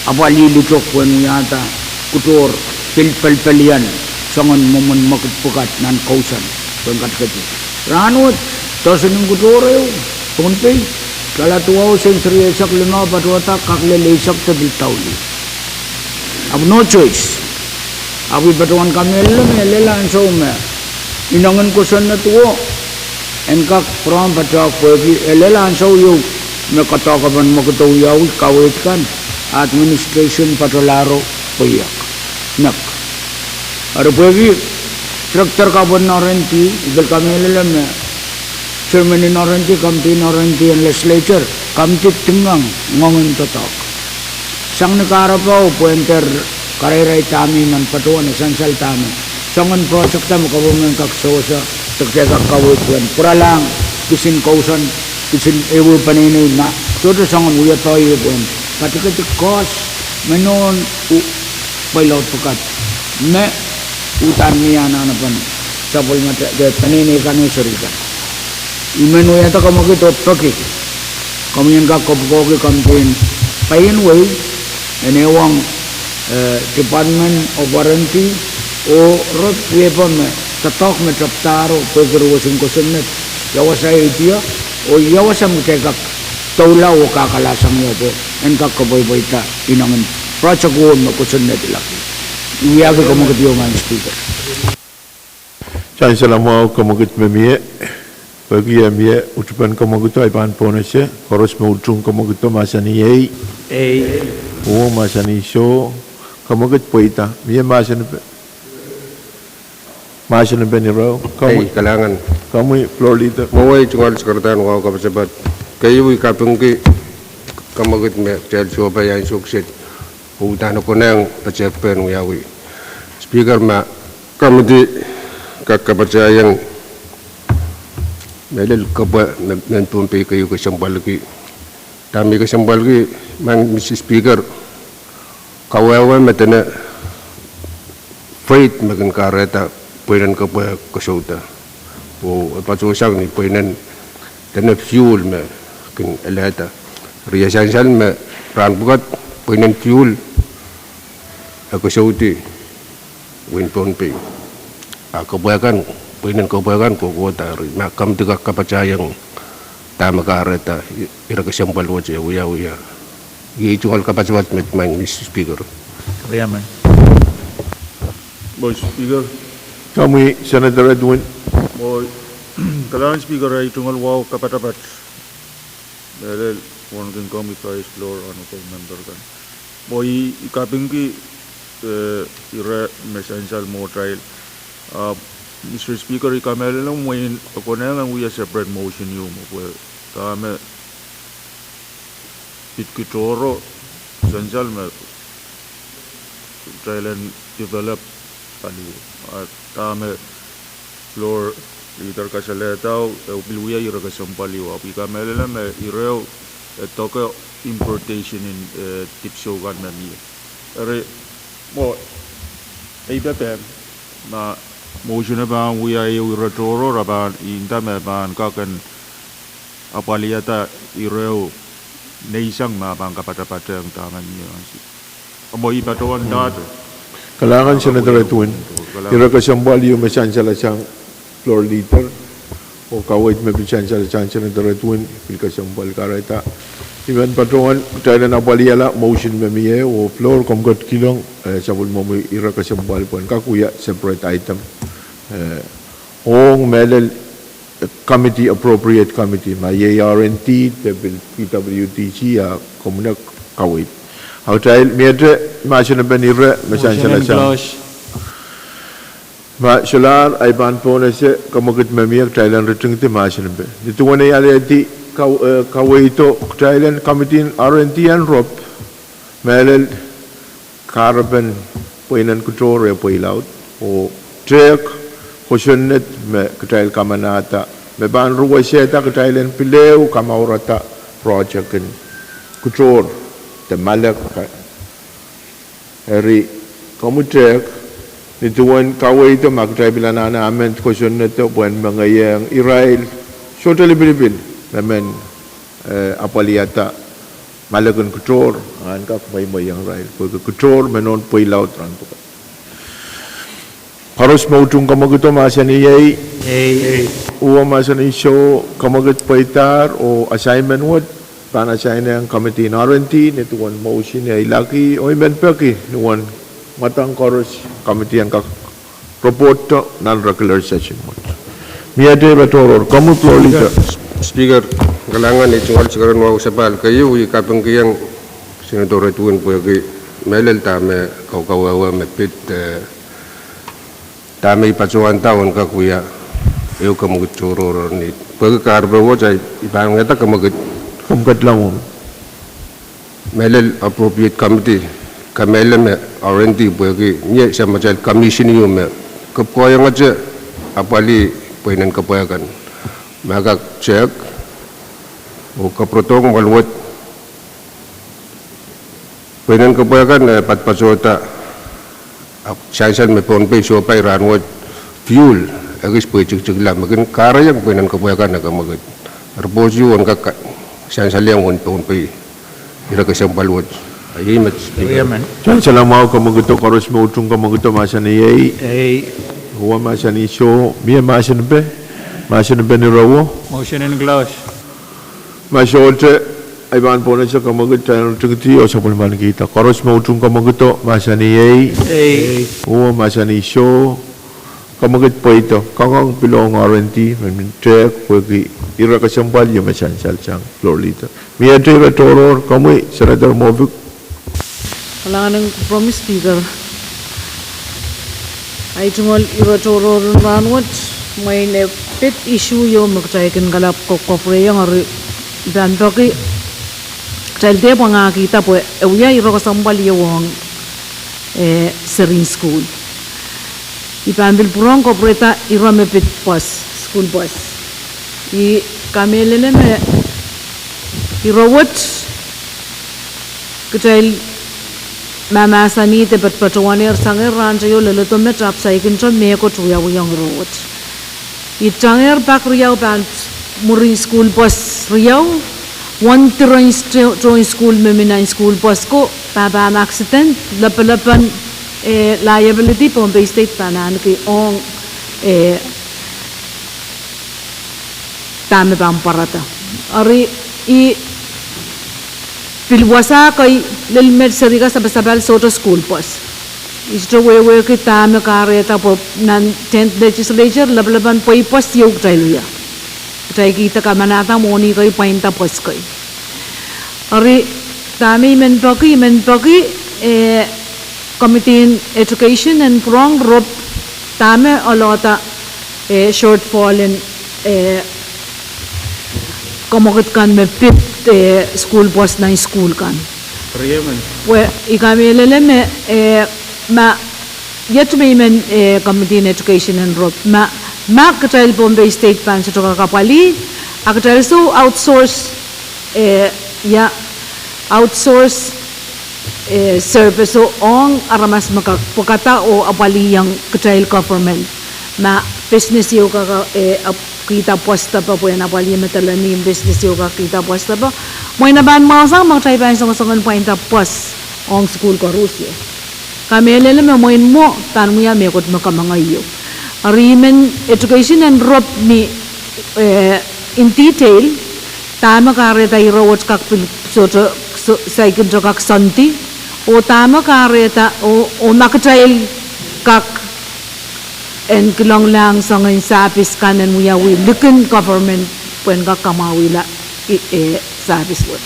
apwalih litok pwehn wiahda kutohr, pil pelpelian soangen mwomwen mwekid pwukat nan kousoan. Pwehn katikedi. Rahnwet, doadoahk en kutoro, Pohnpei, doala duwau, sent rieisek limau patohda kak lel eisek de pil douluhl. Ahpw no choice. Ahpw I patohwan kamehlele me e lel ansou me inengen kosonned wet en kak pwurehng padahk pwehki e lel ansou ieu me doadoahk en mwekid wiawi kaweid kan administration patohlahro pweiek. Nek. Eri pwehki director kapw en R and D, I pil kamehlele me chairman en R and D, committee en R and D and legislature, committee tingang ngoangen doadoahk. Sang ni kahrepe pwehn dehr kareiraih dahme I men patohwan, e sansal dahme soangen project me government kak sewese, de kitail kak kaweid pwehn pwuralahng kisin kousoan, kisin ehu peneinei ma sohte soangen wiepe ieu pwehn katikedi cost me nohn u- pweilaud pwukat me uhdahn mie anahnepen sapwellime de peneinei kan oh seri kan. I men wiahda komwekid oh peki komwi en kak kopwukoahki committee en paienwei en ehuong, eh, Department of R and D oh re wiepe me doadoahk me tapdahro pwehki re wesen kosonned, ia wasa e idih, oh ia wasa me kitail kak doula oh kakalasangehr pwe en kak kapwaiada inengen project wet me kosonned laki. I wiahki komwekid ieu, Madam Speaker. Sansal mwahu, komwekid me mie. Pwehki e mie utupen komwekido, I pahn pohnese koaros me utung komwekido mahsanih ei. Ei. Oh mahsanih soh. Komwekid pweida. Mie mahsen- mahsen en pen ireo. Komwi. Ei, kalahngan. Komwi, floor leader. Mwowe tungoal sakarada en wahu kapatapat. Keieu, I kapingki komwekid me kitail sohpeiong ansou kiset, oh uhdahn konehng patehkpen wiawi. Speaker, ma committee kak kapatahieng mehlel kepwe me- mehn Pohnpei keieu kesempwalki. Dahme I kesempwalki, Madam Speaker, kawehwe me dene freight me kin kahrehda pweinen kepwe koasoia. Oh e patohsang ni pweinen dene fuel me kin elehda. Eri e sansal me rahn pwukat pweinen fuel e koasoia wehin Pohnpei. A kepwe kan, pweinen kepwe kan kohkohda. Eri ma committee kak kapatahieng dahme kahrehda ire kesempwal wet e wiawia. Iei tungoal kapatapat met, Madam Speaker. Riamen. Mwowe Speaker. Komwi Senator Edwin. Mwowe, kalahngan Speaker, ei tungoal wahu kapatapat. Mehlel wauneki komwi Vice, floor, honorable member kan. Mwowe I kapingki, eh, ire me sansal mwohtail. Ah, Mister Speaker, I kamehlele mwein e konehng en wia separate motion ieu mwo pwe dahme pid kutoro, sansal me kitail en develop paliu. Ah, dahme floor leader kasalehdao, e pil wia ire kesempwal ieu, ahpw I kamehlele me ireo e doke importation en, eh, dipwisou kan me mie. Eri, mwo, ei pepehm, ma motion e pahn wia ehu ire tohrohr, a pahn inda me pahn kak en apwaliada ireo neisang ma pahn kapatapatehng dahme mie. Mwo I patohwan dahte. Kalahngan Senator Edwin. Ire kesempwal ieu me sansalasang floor leader, oh kaweid me pil sansalasang Senator Edwin, pil kesempwal kahrehda. I men patohwan kitail en apwaliala motion me mie, oh floor, komw ketikihong, eh, sapwellimomwi ire kesempwal pwehn kak wia separate item. Eh, ong mehlel committee, appropriate committee, ma iei R and D, de pil P W D C, a komw nek kaweid. A kitail miehte mahsen en pen ire me sansalasang. Ma solahr, I pahn pohnese komwekid me mie kitail en ritingdi mahsen en pen. Nin duwen ei alehdi ka- eh, kaweido kitail en committee en R and D en rop, mehlel kahrepen pweinen kutohr e pweilaud, oh tehk kosonned me kitail kamanahda me pahn ruwesehda kitail en pil ehu kamourada project en kutohr de malek. Eri komwi tehk, nin duwen kaweido ma kitail pil anahne amend kosonnedo pwehn mengeiehng irail sohte lipilipil me men, eh, apwaliada malek en kutohr, a en kak mweimweiong irail pwehki kutohr me nohn pweilaud rahn pwukat. Koaros me utung kamwakido mahsanih ei. Ei. Uwe mahsanih soh, kamwakid pweidahr oh assignment wet pahn assign ong committee en R and D ni duwen motion iei laki oh I men peki ni uwen mwadang koaros committee en kak report nan regular session wet. Miete ire tohrohr, komwi floor leader. Speaker, kalahngan, ei tungoal sikeren wahu sapahl keieu I kapingkihong Senator Edwin pwehki mehlel dahme kaukawehwe me pid, eh, dahme I patohwanda en kak wia ehu kamwakid tohrohr ni pwehki kahrepe wet I pahn ngehda kamwakid. Kamwakid laud. Mehlel appropriate committee, kamehlele me R and D pwehki mie samatail commission ieu me kepkohiongete apwalih pweinen kepwe kan. Ma kak tehk oh kapwurodohng mwoalwet pweinen kepwe kan, eh, patohda, ah, sansal me Pohnpei sohpai rahnwet fuel ekis pwe tikitikla me kin kahrehiong pweinen kepwe kan eh kamwakid. Report ieu en kak sansalehiong uwen Pohnpei ire kesempwal wet. Iei met. Sansal mwahu kamwakido, koaros me utung kamwakido mahsanih ei. Ei. Uwe mahsanih soh, mie mahsanipe, mahsanipen ire uwe. Motion en close. Ma sohte, I pahn pwonese kamwakid, taintikidi oh sapwellimanikihda. Koaros me utung kamwakido mahsanih ei. Ei. Uwe mahsanih soh, kamwakid pweida, kangoang pil ong R and D, men men tehk pwehki ire kesempwal ieu me sansal sang, floor leader. Miete ire tohrohr, komwi Senator Mofik. Kalahngan en kupwuromwi Speaker. Ahi tungoal ire tohrohr en rahnwet, mwein e pid issue ieu me kitail kin kalap ko- cooperate ong, eri I pahn peki kitail dehr pwangahkihda pwe e wia ire kesempwal ieu ong, eh, serihn school. I pahn pil pwurehng cooperate ire me pid bus, school bus. I kamehlele me ire wet kitail mahmahsanih de patohwanehr sangehr rahn teio leledo met ahpw saikinte mehkot wiawihong ire wet. I tangehr pak riau pahn mwurin school bus riau, wen diren sto- tohn school me mi nan school bus ko pahn accident, lapalapen, eh, liability Pohnpei State pahn ahneki ong, eh, dahme pahn pwarada. Eri I pil wasa kei lel met serihka sapasapahl sohte school bus. I sohte wehwehki dahme kahrehda pwe nan tenth legislature lapalapen pweipwos ieu kitail wia. Kitail kihda kamanahda mwohni kei pwainda pwos kei. Eri dahme I men peki, I men peki, eh, committee en education en pwurehng rop dahme oalohda, eh, shortfall en, eh, kamwakid kan me pid, eh, school bus nan school kan. Pwe I kamehlele me, eh, ma iet me I men, eh, committee en education en rop, ma, ma kitail Pohnpei State pahn sohte kak apwalih, a kitail soh outsource, eh, ia, outsource, eh, service o ong aramas me kak pwekada oh apwalihong kitail government. Ma business ieu kak, eh, ap- kihda bus depe pwehn apwalih me delenihmw business ieu kak kihda bus depe, mwein e pahn mwahusang ma kitail pahn songosong en pwainda bus ong school koaros ieu. Kamehlele me mwein mwo pahn wia mehkot me kamengei ieu. Eri I men education en rop ni, eh, in detail, dahme kahrehda ire wet kak pil sohte, so- saikinte kak soandi, oh dahme kahrehda, oh, oh ma kitail kak en kilonglahng soangen service kan en wiawi likin government pwehn kak kamwahwihla, eh, service wet.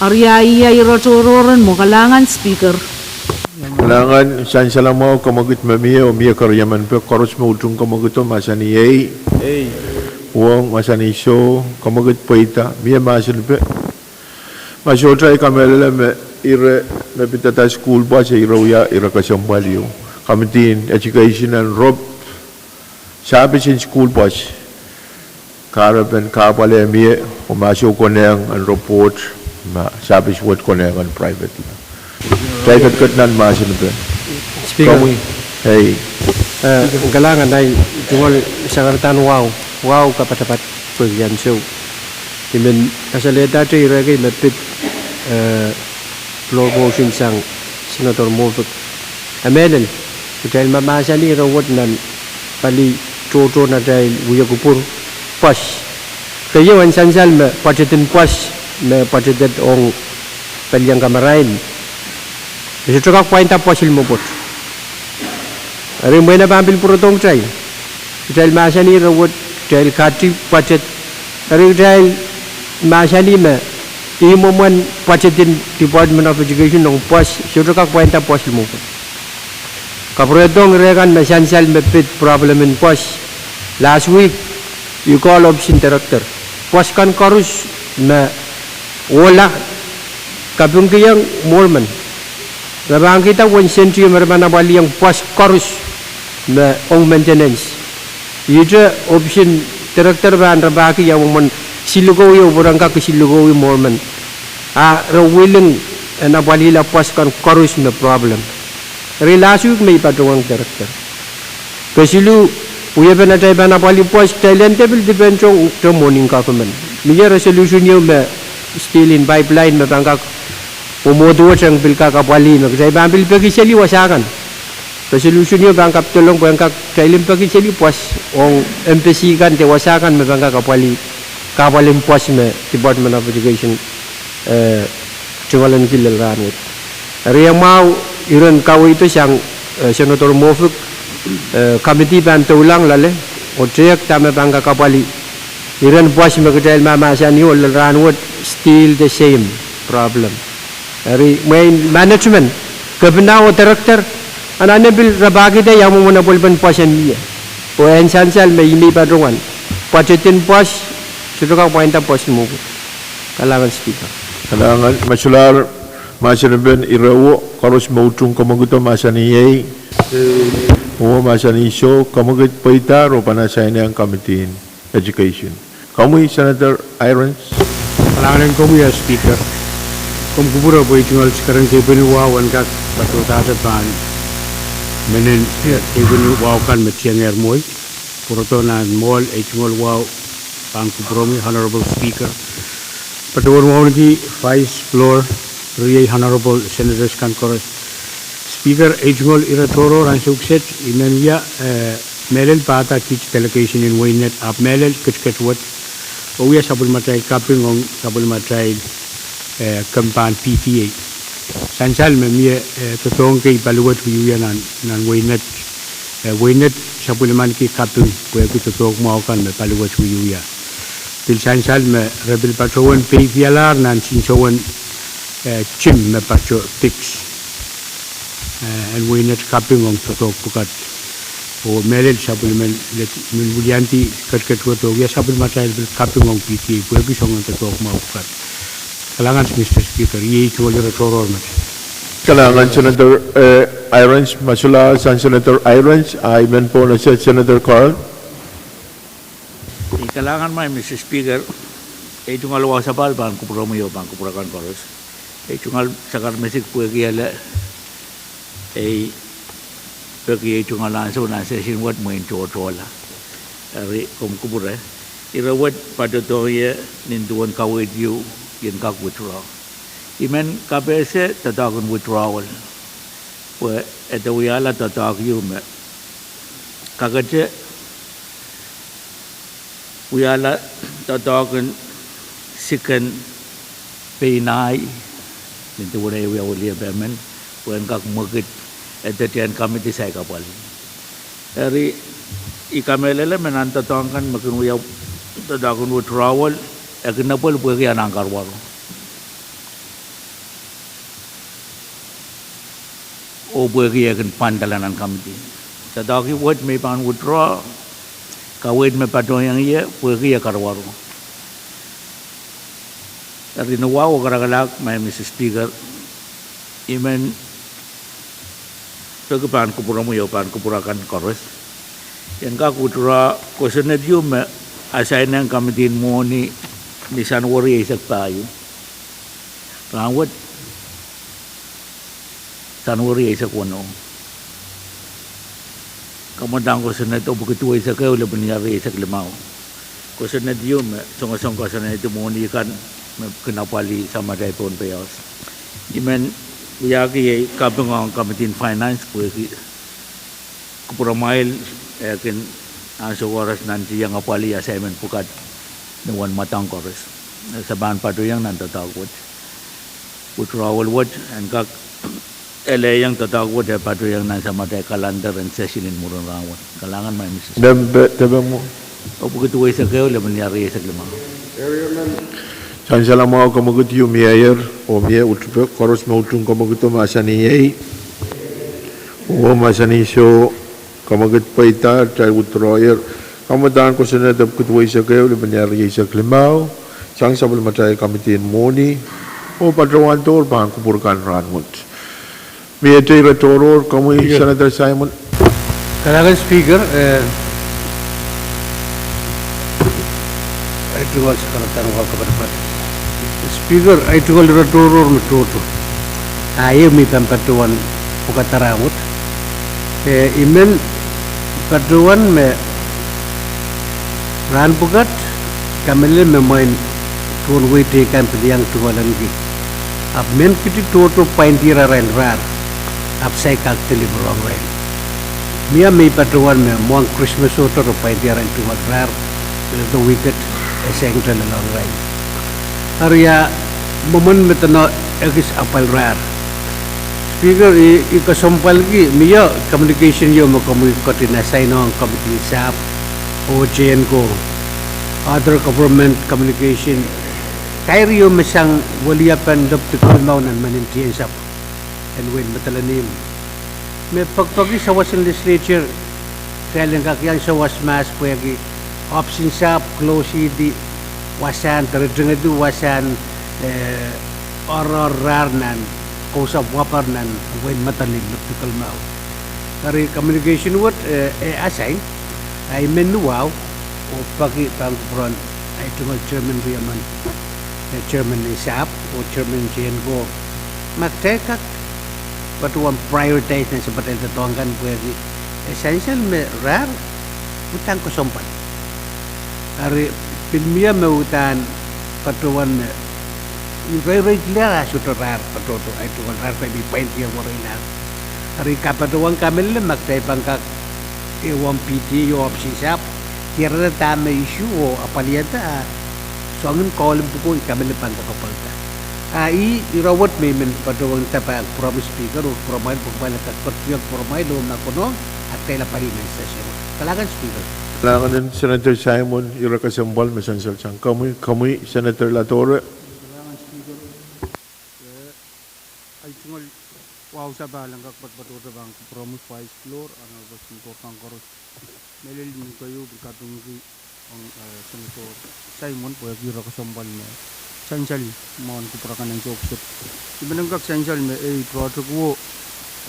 Eri ia ire tohrohr en mwo, kalahngan Speaker. Kalahngan, sansal mwahu kamwakid me mie oh mie keriemen pek, koaros me utung kamwakido mahsanih ei. Ei. Uwe mahsanih soh, kamwakid pweida, mie mahsanipe. Ma sohte I kamehlele me ire me pidada school bus e ire wia ire kesempwal ieu. Committee en education en rop service en school bus. Kahrepen kahpwal e mie, oh ma soh konehng en report, ma service wet konehng en private. Kitail ketiket nan mahsen pwe. Speaker. Komwi, ei. Eh, kalahngan, ahi tungoal sangardan wahu, wahu kapatapat pwehki ansou. I men kasalehdahte ire kei me pid, eh, floor motion sang Senator Mofik. E mehlel. Kitail mahmahsanih ire wet nan pali tohto en atail wia kupwur, pwoas. Keieu en sansal me pwadsetin pwoas me pwadseted ong pelian kamarain, e sohte kak pwainda pwoasil mwopwoat. Eri mwein e pahn pil pwurodohng kitail. Kitail mahsanih ire wet, kitail kati pwadset. Eri kitail mahsanih me ih mwomwen pwadsetin Department of Education ong pwoas, sohte kak pwainda pwoasil mwopwoat. Kapwuredohng ire kan me sansal me pid problem en pwoas. Last week, I call option director. Pwoas kan koaros me ohla kapingkihong Mormon, re pahn kihda uwen sent me re pahn apwalihong pwoas koaros me ong maintenance. Ihte option director pahn rapahki ia mwomwen silukowi oh pwe re en kak silukowi Mormon. A re willing en apwalihla pwoas kan koaros me problem. Eri last week me I patohwan director. Kesiluh, wiepen atail pahn apwalih pwoas, kitail en de pil depend ong te mwohn government. Mie resolution ieu me steel en pipeline me pahn kak mwomwohdiwet en pil kak apwalih me kitail pahn pil peki seli wasa kan. Resolution ieu pahn kapitolong pwe en kak kitail en peki seli pwoas ong embassy kan de wasa kan me pahn kak apwalih kahpwal en pwoas me Department of Education, eh, tungoalenki lel rahnwet. Eri e mwahu iren kaweid sang, eh, Senator Moffitt, eh, committee pahn doulahng loale oh tehk dahme pahn kak apwalih iren pwoas me kitail mahmahsanih oh lel rahnwet, still the same problem. Eri mwein management, kepina oh director, anahne pil rapahkihda ia mwomwen apwalipen pwoas en mie. Pwe en sansal me I patohwan, pwadsetin pwoas, sohte kak pwainda pwoasil mwopwoat. Kalahngan Speaker. Kalahngan. Ma solahr mahsen en ire wet, koaros me utung kamwekido mahsanih ei. Wet mahsanih soh, kamwekid pweida oh pahn assign ong committee en education. Komwi Senator Irons. Kalahngan en komwi, eh, Speaker. Komw kupwure pwe ei tungoal sikeren keipweni wahu en kak patohdahte pahn mehnen, eh, keipweni wahu kan me tiengehr mwohi. Pwurodo nan mwohl ei tungoal wahu pahn kupwuromwi Honorable Speaker, patohwan wauneki Vice, floor, riei Honorable Senators kan koaros. Speaker, ei tungoal ire tohrohr ansou kiset I men wia, eh, mehlel pahda kiht delegation en Weinet ahpw mehlel ketiket wet oh wia sapwellimatail kaping ong sapwellimatail, eh, kempahn P T A. Sansal me mie, eh, doadoahk kei paliwet wiewia nan, nan Weinet, eh, Weinet sapwellimaniki kaping pwehki doadoahk mwahu kan me paliwet wiewia. Pil sansal me re pil patohwan peikialahr nan sinsowen, eh, tim me patoh Dix, eh, en Weinet kaping ong doadoahk pwukat. Oh mehlel sapwellimen led men wiliandi ketiket wet oh wia sapwellimatail pil kaping ong P T A pwehki soangen doadoahk mwahu pwukat. Kalahngan Mister Speaker, iei ei tungoal ire tohrohr met. Kalahngan Senator, eh, Irons. Ma solahr sang Senator Irons, I men pwonese Senator Carl. Ei kalahngan, Mister Speaker, ei tungoal wahu sapahl pahn kupwuromwi oh pahn kupwur akan koaros. Ei tungoal sakar mesik pwehki ele ei peki ei tungoal ansou nan session wet mwein tohtohla. Eri komw kupwure, ire wet patohdohng ie nin duwen kaweid ieu I en kak withdraw. I men kapehse doadoahk en withdrawal pwe ede wiahla doadoahk ieu me kakete wiahla doadoahk en siken pein ahi, nin duwen ei wia weliepe men, pwe en kak mwekid, ede tien committee saik apwalih. Eri I kamehlele me nan doadoahk kan me kin wia doadoahk en withdrawal, e kin epwel pwehki anahn karuwaru oh pwehki e kin pwandala nan committee. Doadoahk wet me I pahn withdraw, kaweid me patohdohng ie pwehki e karuwaru. Eri ni wahu oh karakarahk, Mister Speaker, I men peki pahn kupwuromwi oh pahn kupwur akan koaros. I en kak withdraw kosonned ieu me assign ong committee en mwohni ni Sanuweri eisek pahieu. Rahnwet Sanuweri eisek weneu. Kamwadang kosonned epwiki duweisek ehu lepin ier rieisek limau. Kosonned ieu me songosong kosonned en mwohni kan me kin apwalih samatail Pohnpei House. I men wiahki ei kaping ong committee en finance pwehki Kupwuramwail, eh, kin ansou koaros nantihong apwalih assignment pwukat ni uwen mwadang koaros. Se pahn patohiong nan doadoahk wet. Withdrawal wet en kak elehiong doadoahk wet e patohiong nan samatail calendar en session en mwurin rahnwet. Kalahngan, Madam Speaker. Depe, depe mwo. Epwiki duweisek ehu, limmen riehk eisek limau. Sansal mwahu, kamwekid ieu mieier, oh mie utupe, koaros me utung kamwekido mahsanih ei. Oh mahsanih soh, kamwekid pweida, kitail withdrawyer. Kamwekid ahn kosonned epwiki duweisek ehu, limmen riehk eisek limau, sang sapwellimatail committee en mwohni, oh patohwan dohr pahn kupwur kan rahnwet. Mie ire tohrohr, komwi Senator Simon. Kalahngan Speaker, eh, Speaker, ahi tungoal ire tohrohr me tohto. A iei me I pahn patohwan pwukada rahnwet. Eh, I men patohwan me rahn pwukat, kamehlele me mwein duwen wehi teikan pil iang tungoal ahneki. Ahpw mehn kidi tohto pwaindier arail rahr, ahpw saik kak deliver ong irail. Mie me I patohwan me mwohn Krismas oh tohto pwaindier arail tungoal rahr, pil de wihket, e saik dohlelohng irail. Eri a, mwomwen me dene ekis apwal rahr. Speaker, I, I kesempwalki, mie communication ieu me komwi ketin assign ong committee sahpw, oh J N ko, other government communication, kair ieu me sang weliepen lepdi kelmau nan mehn tiensapw en wehin Madolenihmw. Me pekipeki sawas en legislature, kitail en kak iang sawas mahs pwehki option sahpw close-ihdi wasahn, de ritingedi wasahn, eh, oaroahr rahr nan, kousapw waper nan wehin Madolenihmw lepdi kelmau. Eri communication wet, eh, e assign, a I men wahu, oh peki pahn kupwuren ahi tungoal chairman riemen, eh, chairman en sahpw, oh chairman J N ko, ma kitail kak patohwan prioritize nan sapwatail doadoahk kan pwehki e sansal me rahr, udahn kesempwal. Eri pil mie me udahn patohwan me, I reireitla a sohte rahr patohdo, ahi tungoal rahr pahn mi pwaindier wereilahr. Eri I kapatohwan kamehlele ma kitail pahn kak ehu ong P T A oh option sahpw, diarada dahme issue oh apwalihada, a soangen kalimbuko I kamehlele pahn kak apwalda. A ih ire wet me I men patohwan nda pahn kupwuramwail Speaker, oh kupwuramwail pwe kumwail kak ketikihong kupwuramwail oh ma konehng, a kitail apwalih nan session. Kalahngan Speaker. Kalahngan en Senator Simon, ire kesempwal me sansal sang komwi, komwi Senator Latore. Kalahngan Speaker. Eh, ahi tungoal wahu sapahl en kak patopato pahn kupwuramwail Vice Floor, Honorable Senator Congress. Mehlel I men keieu pil kapingki ong, eh, Senator Simon pwehki ire kesempwal me sansal mwohn kupwur akan en sohpesep. I men kak sansal me ei project wo,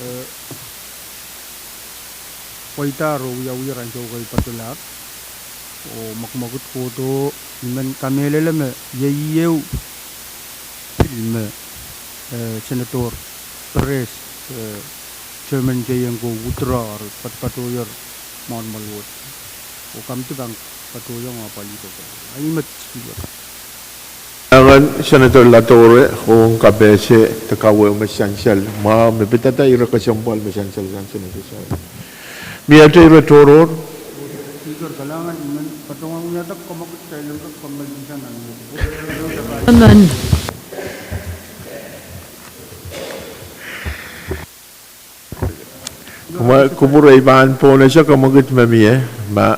eh, pweidahr oh wiawiher ansou kei patohlahr. Oh mwekimwekid kohdo, I men kamehlele me iei ehu pil me, eh, Senator Perez, eh, chairman J N ko withdraw, patopato ier mwohn mwoal wet. Oh komidi pahn patohiong oh apwalih kohdo. Ahi met Speaker. Kalahngan Senator Latore, ong kapehse de kawehwe me sansal, ma me pidada ire kesempwal me sansal sang Senator Simon. Mie ire tohrohr. Speaker, kalahngan, I men patohwan wiahda komwekid kitail en kak komwekid sang nan mwo. Amen. Kumwail kupwure, I pahn pohnese komwekid me mie, ma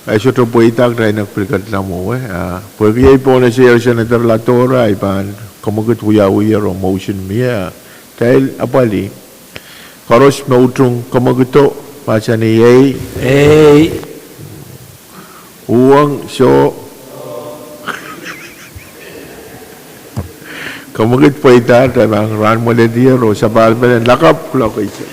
e sohte pweida kitail en kak pil ketin mwowe, ah, pwehki iei pohnese ier Senator Latore, I pahn komwekid wiawiher oh motion mie, ah, kitail apwalih. Koaros me utung komwekido, mahsanih ei. Ei. Uhwong soh. Komwekid pweida, kitail pahn rahn mwoaledier oh sapahl pelien lakapw kuloak eisek.